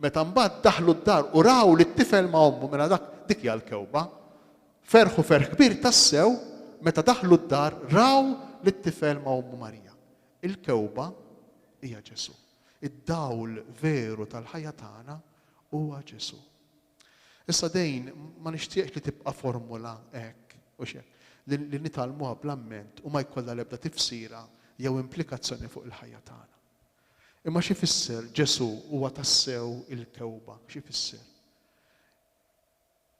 Meta mbagħad daħlu d-dar u raw lit-tifel ma' ommu mela dak dik hija l-kewba. Ferħu ferħ kbir tassew meta daħlu d-dar raw lit-tifel ma' ommu Marija. Il-kewba hija Ġesù. Id-dawl veru tal-ħajja tagħna huwa Ġesù. Issa dejn ma nixtieqx li tibqa' formula hekk, hux hekk, li nitgħallmuha bl-amment u ma jkollha l-ebda tifsira jew implikazzjoni fuq il-ħajja tagħna. Imma x'ifisser Ġesù huwa tassew il-kewba? X'ifisser?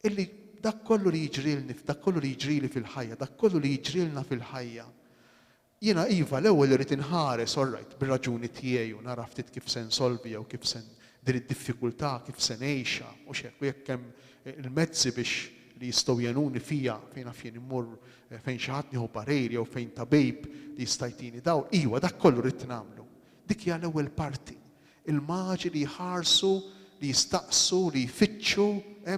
Illi dak kollu li jiġrilni, dak kollu li jiġrili fil-ħajja, dak kollu li jiġrilna fil-ħajja, jiena iva l-ewwel irrid inħares, all right, bir-raġuni tiegħi u nara ftit kif se nsolvi jew kif se din id-diffikultà kif se ngħixha, mhux hekk, u jekk hemm il-mezzi biex li jistgħu jgħinuni fiha, fejn naf jien immur fejn xi ħadd nieħu parir jew fejn tabib li jista' jtini dawl, iva dak kollu rrid nagħmlu. Dik hija l-ewwel parti. Il-maġi li jħarsu, li jistaqsu, li jfittxu,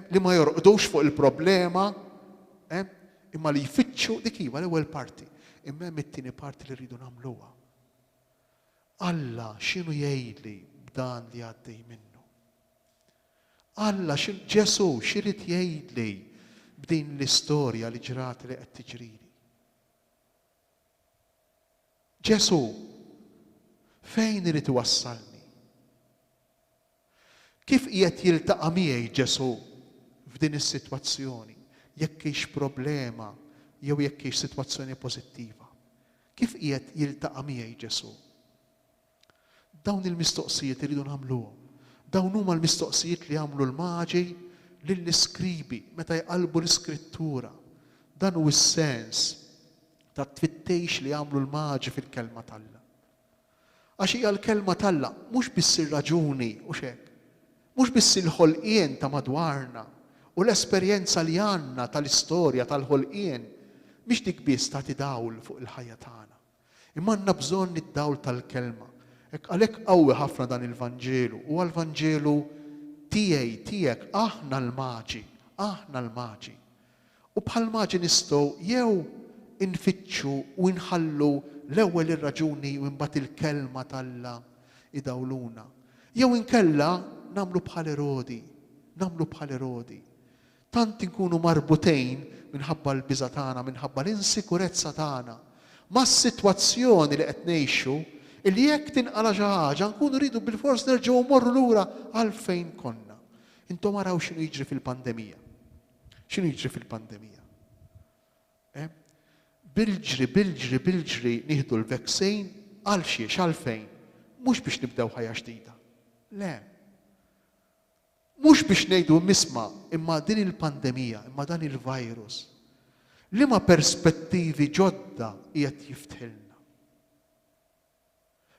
li ma jorqdux fuq il-problema, imma li jfittxu, dik iva l-ewwel parti. Imma hemm it-tieni parti li rridu nagħmluha. Alla x'inhu jgħidli b'dan li għaddej minnu? Alla Ġesù x'irid jgħidli b'din l-istorja li ġrat li qed tiġrili? Ġesù, fejn irid iwassalni? Kif qiegħed jiltaqa' miegħi Ġesù f'din is-sitwazzjoni, jekk hix problema jew jekk hix sitwazzjoni pożittiva? Kif qiegħed jiltaqa' miegħi Ġesù? Dawn il-mistoqsijiet irridu nagħmluhom. Dawn huma l-mistoqsijiet li għamlu l-maġi lill-iskribi meta jqallbu l-Iskrittura. Dan hu s-sens tat-tfittix li għamlu l-maġi fil-Kelma t'Alla. Għax hija l-Kelma t'Alla, mhux biss ir-raġuni, hux hekk? Mhux biss il-ħolqien ta' madwarna u l-esperjenza li għandna tal-istorja tal-ħolqien, mhix dik biss tagħti dawl fuq il-ħajja tagħna. Imma għandna bżonn id-dawl tal-Kelma. Hekk għalhekk qawwi ħafna dan il-Vanġelu. Huwa l-Vanġelu tiegħi, tiegħek, aħna l-maġi, aħna l-maġi. U bħall-maġi nistgħu jew infittxu u nħallu l-ewwel ir-raġuni u imbagħad il-Kelma t'Alla idawluna. Jew inkella nagħmlu bħal Erodi, nagħmlu bħal Erodi. Tant inkunu marbutejn minħabba l-biża' tagħna, minħabba l-insikurezza tagħna mas-sitwazzjoni li qed ngħixu, illi jekk tinqala' xi ħaġa nkunu rridu bilfors nerġgħu mmorru lura għal fejn konna. Intom araw x'inhu jiġri fil-pandemija. X'inhu jiġri fil-pandemija? Eh? Bil-ġri, bil-ġri, bil-ġri nieħdu l-vaccine għal xiex, għalfejn? Mhux biex nibdew ħajja ġdida. Le. Mhux biex ngħidu imma isma' imma din il-pandemija, imma dan il-virus, liema perspettivi ġodda qiegħed jiftħilna?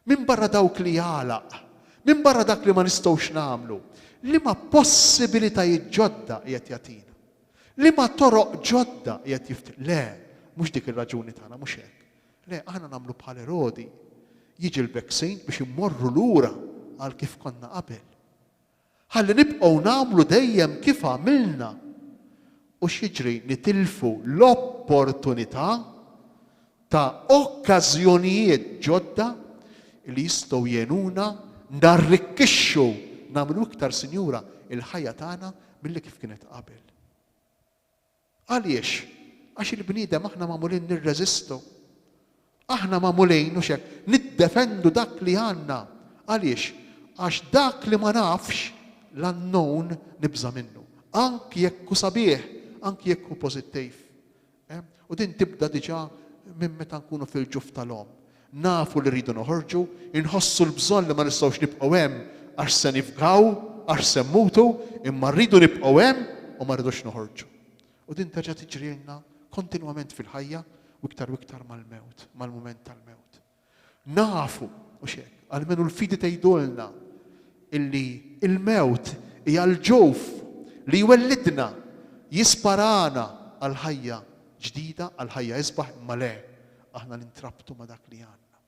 Minbarra dawk li għalaq, minbarra dak li ma nistgħux nagħmlu, liema possibilitajiet ġodda qiegħed jagħtina? Liema toroq ġodda qiegħed jiftħ? Le, mhux dik ir-raġuni tagħna, mhux hekk. Le, aħna nagħmlu bħal Erodi, jiġi l-vaccine biex immorru lura għal kif konna qabel. Ħalli nibqgħu nagħmlu dejjem kif għamilna. U x'jiġri? Nitilfu l-opportunità ta' okkażjonijiet ġodda li jistgħu jgħinuna narrikkixxu, nagħmlu iktar sinjura l-ħajja tagħna milli kif kienet qabel. Għaliex? Għax il-bniedem aħna magħmulin nirreżistu. Aħna magħmulin, hux hekk, niddefendu dak li għandna. Għaliex? Għax dak li ma nafx, l-unknown, nibża' minnu. Anki jekk hu sabiħ, anki jekk hu pożittiv. U din tibda diġà minn meta nkunu fil-ġuf tal-omm. Nafu li rridu noħorġu, inħossu l-bżonn li ma nistgħux nibqgħu hemm għax se nifgaw, għax se mmutu, imma rridu nibqgħu hemm u ma rridux noħorġu. U din terġa' tiġrilna kontinwament fil-ħajja u iktar u iktar mal-mewt, mal-mument tal-mewt. Nafu, hux hekk, almenu l-fidi tgħidulna illi l-mewt hija l-ġuf li jwellidna, jisparana għal ħajja ġdida, għal ħajja isbaħ, imma le, aħna nintrabtu ma' dak li għandna.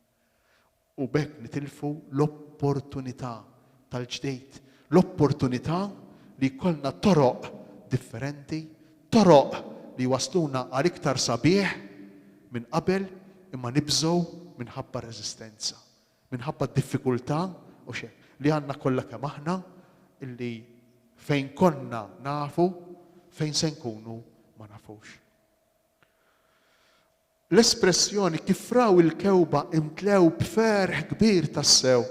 U b'hekk nitilfu l-opportunità tal-ġdid, l-opportunità li jkollna toroq differenti, toroq li jwassluna għal iktar sabiħ minn qabel imma nibżgħu minħabba r-reżistenza, minħabba d-diffikultà u x'hekk, li għandna kollha kemm aħna illi fejn konna nafu, fejn se nkunu ma nafux. L-espressjoni kif raw il-kewba imtlew b'ferħ kbir tassew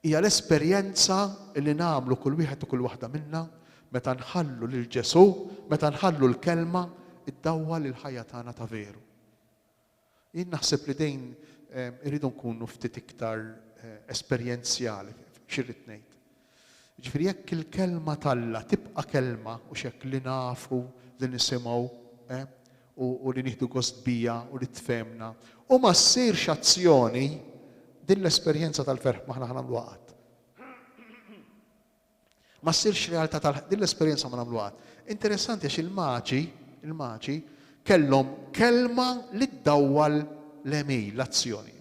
hija l-esperjenza li nagħmlu kull wieħed u kull waħda minna meta nħallu lil Ġesù, meta nħallu l-Kelma ddawwal il-ħajja tagħna ta' veru. Jien naħseb li din irridu nkunu ftit iktar esperjenzjali x'irrid ngħid. Jiġifieri jekk il-kelma t'Alla tibqa' kelma u x'hekk li nafu, li nisimgħu, eh, u, u li nieħdu gost biha u li tfehmna, u ma ssirx azzjoni, din l-esperjenza tal-ferħ m'aħna ħa nagħmluha qatt. Ma ssirx realtà tal din l-esperjenza ma nagħmluha qatt. Interessanti għax il-maġi, il-maġi kellhom kelma li ddawwal l-għemil, l-azzjoni.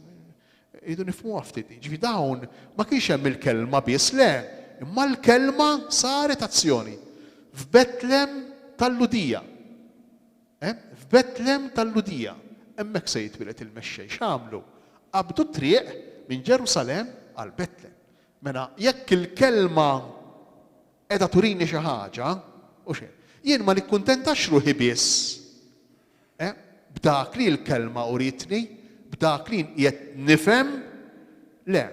Irridu nifhmuha ftit din. Ġifieri dawn ma kienx hemm il-kelma biss, le, imma l-kelma saret azzjoni. F'Betlem tal-Lhudija. Eh? F'Betlem tal-Lhudija. Hemmhekk se jitwieled il-mexxej. X'għamlu? Qabdu t-triq minn Ġerusalemm għal Betlem. Mela jekk il-kelma qiegħda turini xi ħaġa, u xejn, jien ma nikkuntentax ruħi biss Eh, b'dak li l-kelma uritni, b'dak li qiegħed nifhem, le,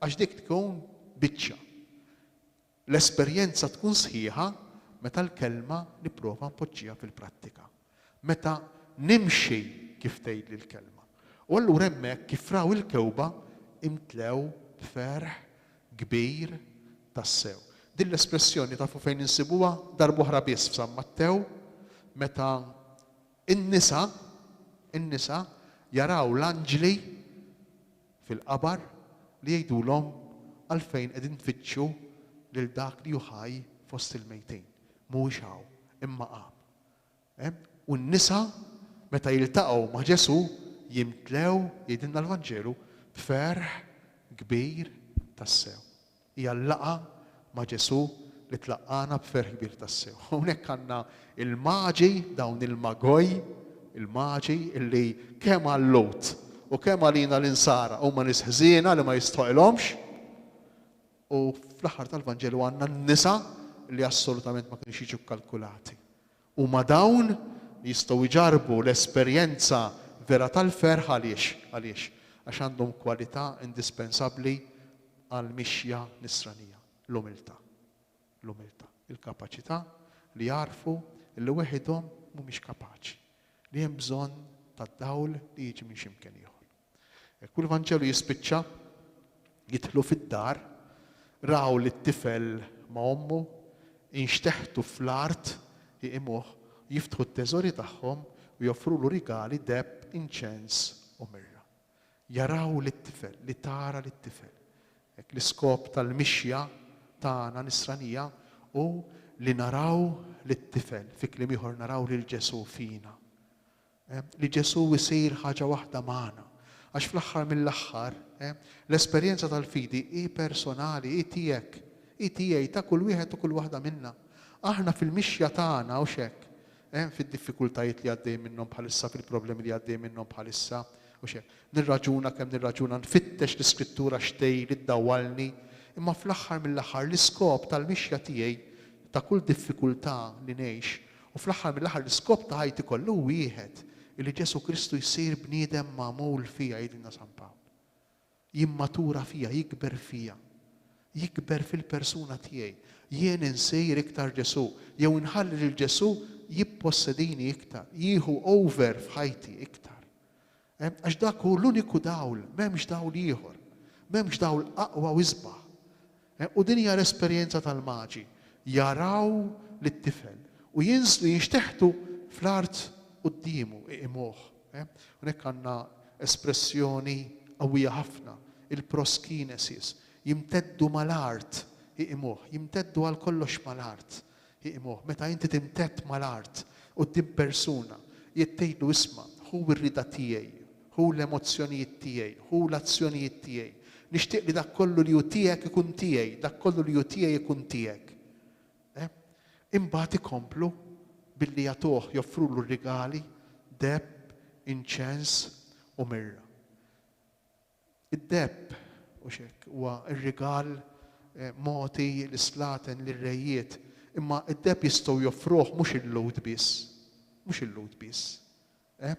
għax dik tkun biċċa. L-esperjenza tkun sħiħa meta l-kelma nipprova npoġġiha fil-prattika. Meta nimxi kif tgħidli l-kelma. U allura hemmhekk kif raw il-kewba imtlew b'ferħ kbir tassew. Din l-espressjoni tafu fejn insibuha? Darb'oħra biss f'San Mattew, meta n-nisa, in-nisa jaraw l-anġli fil-qabar li jgħidulhom għalfejn qegħdin tfittxu lil dak li hu ħaj fost il-mejtin. Mhuwiex hawn, imma qam. U n-nisa, meta jiltaqgħu ma' Ġesù, jimtlew, jgħidilna l-Vanġelu, b'ferħ kbir tassew. Hija l-laqgħa ma' Ġesù li tlaqqagħna b'ferħ kbir tassew. Hawnhekk għandna il-maġi, dawn il-magoi, il-maġi illi kemm għal-Lhud u kemm għalina l-Insara huma nies ħżiena li ma jistħoqilhomx. U fl-aħħar tal-Vanġelu għandna n-nisa li assolutament ma kinux jiġu kkalkulati. Huma dawn li jistgħu jġarrbu l-esperjenza vera tal-ferħ għaliex? Għaliex? Għax għandhom kwalità indispensabbli għall-mixja nisranija, l-umiltà. L-umiltà. Il-kapaċità li jagħrfu li weħidhom mhumiex kapaċi, li hemm bżonn tad-dawl li jiġi minn xi mkien ieħor. Hekk u l-Vanġelu jispiċċa, jidħlu fid-dar, raw lit-tifel ma' ommu, inxteħtu fl-art iqimuh, jiftħu t-teżori tagħhom u joffrulu rigali, deheb, inċens u mirra. Jaraw lit-tifel, li tara lit-tifel. Hekk l-iskop tal-mixja tagħna nisranija hu li naraw lit-tifel, fi kliem ieħor naraw lil Ġesù fina. Li Ġesù jsir ħaġa waħda magħna. Għax fl-aħħar mill-aħħar, l-esperjenza tal-fidi hi personali, hi tiegħek, hi tiegħi, ta' kull wieħed u kull waħda minna. Aħna fil-mixja tagħna, hux hekk, fid-diffikultajiet li għaddejjin minnhom bħalissa, fil-problemi li għaddejjin minnhom bħalissa, hux hekk, nirraġuna kemm nirraġuna, nfittex l-Iskrittura x'tgħidli, ddawwalni, imma fl-aħħar mill-aħħar l-iskop tal-mixja tiegħi, ta' kull diffikultà li ngħix, U fl-aħħar mill-aħħar l-iskop ta' ħajti kollu hu wieħed, illi Ġesù Kristu jsir bniedem magħmul fija, jgħidilna San Pawl. Jimmatura fija, jikber fija. Jikber fil-persuna tiegħi. Jien insir iktar Ġesù, jew inħalli lil Ġesù jippossedini iktar, jieħu over f'ħajti iktar. Għax dak hu l-uniku dawl, m'hemmx dawl ieħor. M'hemmx dawl aqwa u isbaħ. U din hija l-esperjenza tal-Maġi. Jaraw lit-tifel u jinżlu jinxteħtu fl-art quddiemu, iqimuh. Hawnhekk għandna espressjoni qawwija ħafna, il-proskinesis. Jimteddu mal-art, iqimuh. Jimteddu għal kollox mal-art. Iqimuh. Meta inti timtedd mal-art quddiem persuna, qiegħed tgħidlu isma', ħu r-rieda tiegħi, ħu l-emozzjonijiet tiegħi, ħu l-azzjonijiet tiegħi. Nixtieq li dak kollu li hu tiegħek ikun tiegħi, dak kollu li hu tiegħi ikun tiegħek. Eh? Imbagħad ikomplu billi jagħtuh, joffrulu r-rigali, deheb, inċens u mirra. Id-deheb, hux hekk, huwa r-rigal mogħti lis-slaten, lir-rejiet, imma d-deheb jistgħu joffruh mhux il-Lhud biss. Mhux il-Lhud biss. Eh?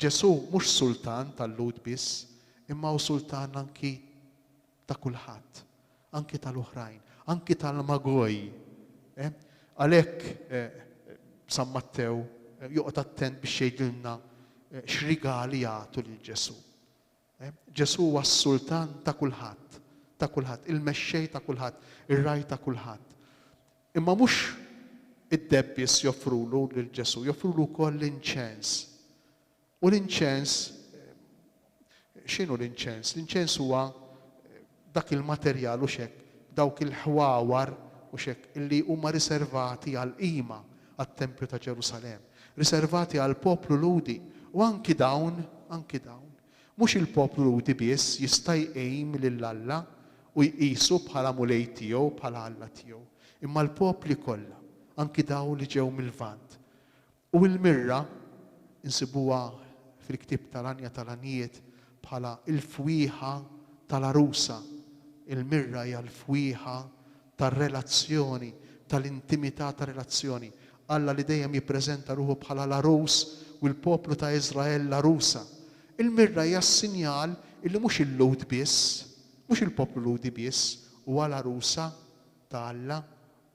Ġesù mhux sultan tal-Lhud biss, imma hu sultan anki ta' kulħadd, anki tal-oħrajn, anki tal-magoj. Eh? Għalhekk eh, San Mattew joqgħod attent biex jgħidilna x'rigali jagħtu lil Ġesù. Ġesù huwa s-sultan ta' kulħadd, ta' kulħadd, il-mexxej ta' kulħadd, ir-ragħaj ta' kulħadd. Imma mhux id-deheb biss joffrulu lil Ġesù, joffrulu wkoll l-inċens. U l-inċens, x'inhu l-inċens? L-inċens huwa dak il-materjal hux hekk, dawk il-ħwawar hux hekk illi huma riservati għall-qima għat-tempju ta' Ġerusalemm, riservati għall-poplu Lhudi u anki dawn, anki dawn. Mhux il-poplu Lhudi biss jista' jqim lil Alla u jqisu bħala Mulej tiegħu, bħala Alla tiegħu, imma l-popli kollha, anki dawn li ġew mil-Lvant. U l-mirra nsibuha fil-ktieb tal-Għanja tal-Għanjiet bħala l-fwieħa tal-għarusa. Il-mirra hija l-fwieħa tar-relazzjoni, tal-intimità ta' relazzjoni. Alla li dejjem jippreżenta ruħu bħala l-għarus u l-poplu ta' Iżrael l-għarusa. Il-mirra hija s-sinjal illi mhux il-Lhud biss, mhux il-poplu Lhudi biss huwa l-għarusa ta' Alla,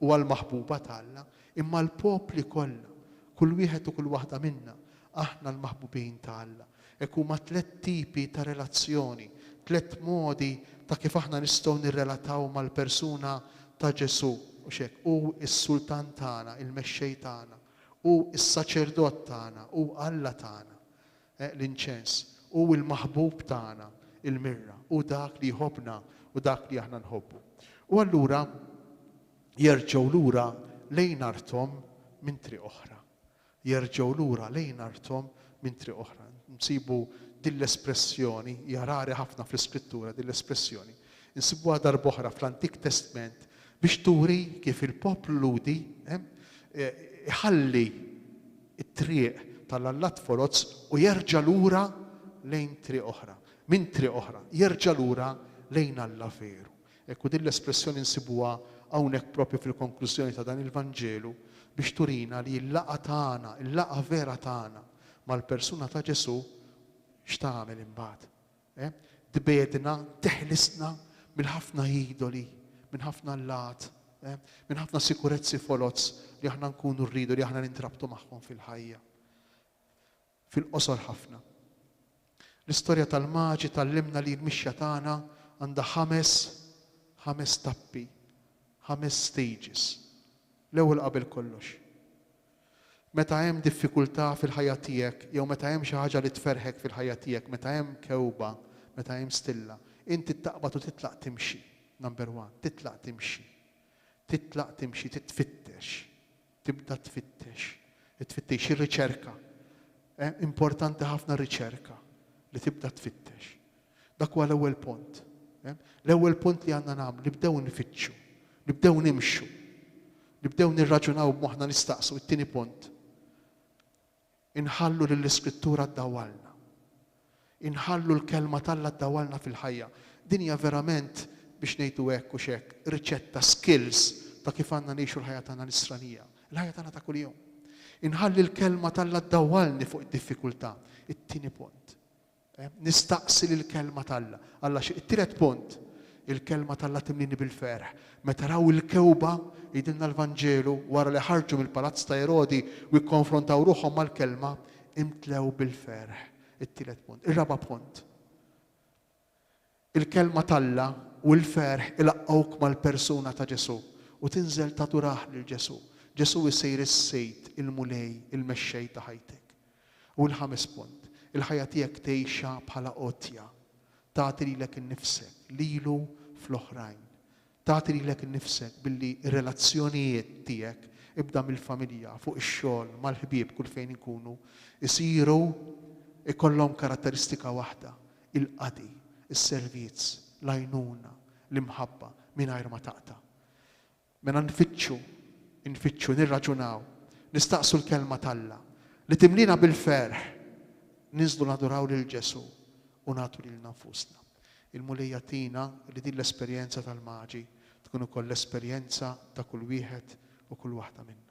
huwa l-maħbuba ta' Alla, imma l-popli kollha, kull wieħed u kull waħda minna, aħna l-maħbubin ta' Alla. Hekk huma tlett tipi ta' relazzjoni, tlett modi ta' kif aħna nistgħu nirrelataw mal-persuna ta' Ġesù, hux hekk? Hu s-Sultan tagħna, il-Mexxej tagħna, hu s-Saċerdot tagħna, hu Alla tagħna. L-inċens. Hu l-maħbub tagħna, il-mirra. Hu dak li jħobbna u dak li aħna nħobbu. U allura jerġgħu lura lejn arthom minn triq oħra. Jerġgħu lura lejn arthom minn triq oħra. Nsibu din l-espressjoni, hija rari ħafna fl-Iskrittura din l-espressjoni, insibuha darb'oħra fl-Antik Testment biex turi kif il-poplu Lhudi iħalli t-triq tal-allat foloz u jerġa' lura lejn triq oħra. Minn triq oħra, jerġa' lura lejn Alla veru. Hekk u din l-espressjoni nsibuha hawnhekk propju fil-konklużjoni ta' dan il-Vanġelu biex turina li l-laqgħa tagħna, il-laqgħa vera tagħna mal-persuna ta' Ġesù x'tagħmel imbagħad? Eh? Tbiegħdna, teħlisna minn ħafna idoli, minn ħafna allat, eh? minn ħafna sikurezzi foloz li aħna nkunu rridu li aħna nintrabtu magħhom fil-ħajja. Fil-qosor ħafna. L-istorja tal-maġi tgħallimna li l-mixja tagħna għandha ħames ħames tappi, ħames stages. L-ewwel qabel kollox. Meta hemm diffikultà fil-ħajja tiegħek jew meta hemm xi ħaġa li tferrħek fil-ħajja tiegħek, meta hemm kewba, meta hemm stilla, inti taqbad u titlaq timxi. Number one, titlaq timxi. Titlaq timxi, titfittex. Tibda tfittex. It-tfittix, ir-riċerka. Eh, importanti ħafna r-riċerka li tibda tfittex. Dak huwa l-ewwel punt. Eh? L-ewwel punt li għandna nagħmlu, nibdew nfittxu, nibdew nimxu, nibdew nirraġunaw b'moħħna nistaqsu. It-tieni punt. Inħallu lill-Iskrittura ddawwalna. Inħallu l-kelma t'Alla ddawwalna fil-ħajja. Din hija verament biex ngħidu hekk u x'hekk, riċetta, skills ta' kif għandna ngħixu l-ħajja tagħna nisranija. Il-ħajja tagħna ta' kuljum. Inħalli l-kelma t'Alla ddawwalni fuq id-diffikultà. It-tieni punt. Eh, nistaqsi lill-kelma t'Alla. Alla xi it-tielet punt, il-kelma t'Alla timlini bil-ferħ. Meta raw il-kewba, jgħidilna l-Vanġelu, wara li ħarġu mill-palazz ta' Erodi u kkonfrontaw ruħhom mal-kelma, imtlew bil-ferħ. It-tielet punt. Ir-raba' punt. Il-Kelma t'Alla u l-ferħ ilaqqgħuk mal-persuna ta' Ġesù u tinżel tadurah lil Ġesù. Ġesù jsir is-Sid, il-Mulej, il-Mexxej ta' ħajtek. U l-ħames punt, il-ħajja tiegħek tgħixha bħala għotja. Tagħti lilek innifsek, lilu fl-oħrajn. Tagħti lilek innifsek billi r-relazzjonijiet tiegħek, ibda mill-familja, fuq ix-xogħol, mal-ħbieb, kull fejn inkunu, isiru ikollhom karatteristika waħda, il-qadi, is-servizz, l-għajnuna, l-imħabba, mingħajr ma taqta'. Mela nfittxu, infittxu, nirraġunaw, nistaqsu l-Kelma t'Alla, li timlina bil-ferħ, ninżlu naduraw lil Ġesù u nagħtu lilna nfusna. Il-Mulej jagħtina li din l-esperjenza tal-Maġi tkun ukoll l-esperjenza ta' kull wieħed u kull waħda minna.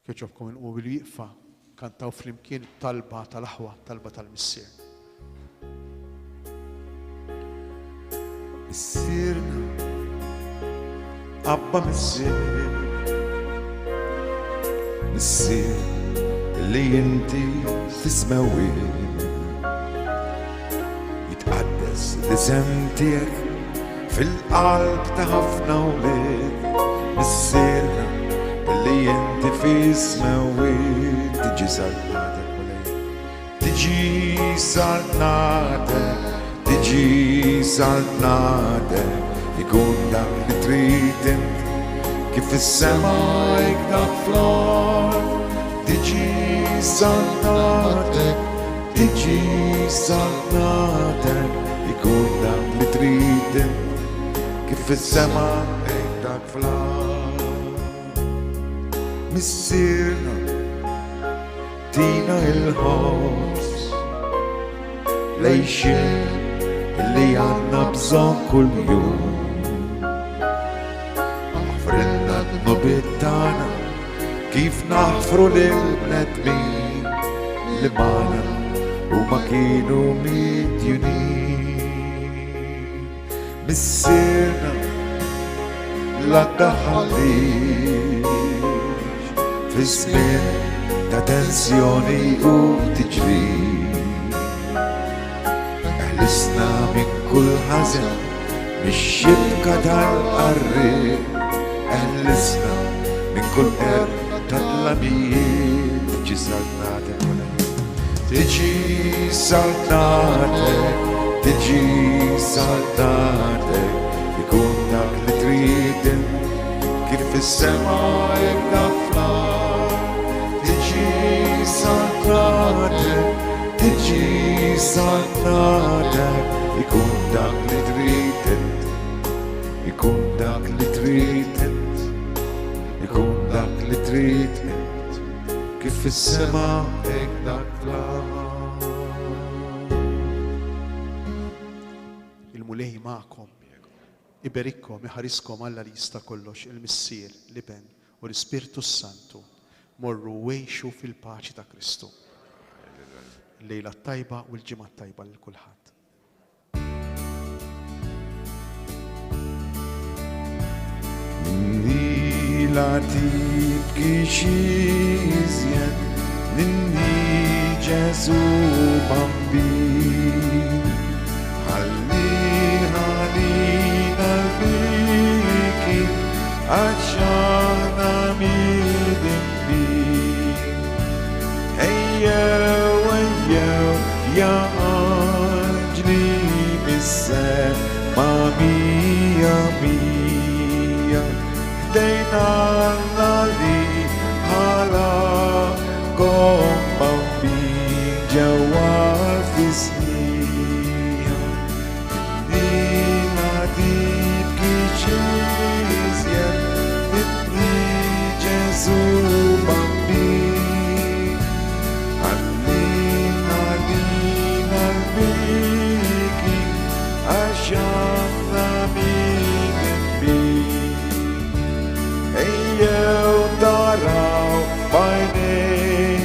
Jogħġobkom inqumu bil-wieqfa, kantaw flimkien it-talba tal-aħwa, talba tal-Missier. Missierna, Abba Missier, Missier li inti fis-smewwiet. Jitqaddes l-isem tiegħek Fil-qalb ta' ħafna wlied, Missierna li inti fis-smewwiet, tiġi saltnatek Mulej. Tiġi saltnatek, tiġi saltnatek, ikun dak li trid int, kif fis-sema hekk dak fl-art. Tiġi saltnatek, Tiġi saltnatek, ikun dak li trid int, kif fis-sema hekk dak fl-art. Missierna, tina il-ħobż, l-għixien li għandna bżonn kuljum. Aħfrilna d-dnubiet tagħna Kif naħfru lill-bnedmin li magħna huma kienu midjunin. Missierna la daħalix fi żmien ta' tensjoni u tiġrib. Eħlisna minn kull ħażen, mix-xibka tal-qarrieq, eħlisna minn kull qerq ta' dlamijiet. Tiġi saltnatek, Mulej. Tiġi saltnatek, tiġi saltnatek, ikun dak li trid int, kif fis-sema hekk dak fl-art. Tiġi saltnatek, Tiġi saltnatek, ikun dak li trid int, ikun dak li trid int, ikun dak li trid int, kif fis-sema hekk dak fl-art. Il-Mulej magħkom. Iberikkom, iħariskom Alla li jista' kollox, il-Missier, l-Iben, u l-Ispirtu s-Santu. Morru u għixu fil-paċi ta' Kristu. Il-lejla t-tajba u l-ġimgħa t-tajba lil kulħadd. Ninni la tibki iżjed, ninni. Ġesù Bambin. Ħalli ħalina l-biki għax aħna midinbin. Ejjew, ejjew, ja anġli mis-sema mija mija, ħdejn Alla li ħalaqkom Bambin ġewwa l-fisħija. Inni ma tibkix iżjed, ibni Ġesù Bambin. Ħalli ħalina l-biki għax aħna midinbin. Ejjew taraw b'għajnejkom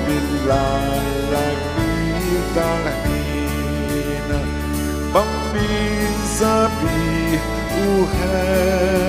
mill-Alla kbir tal-ħniena, Bambin sabiħ u ħelu.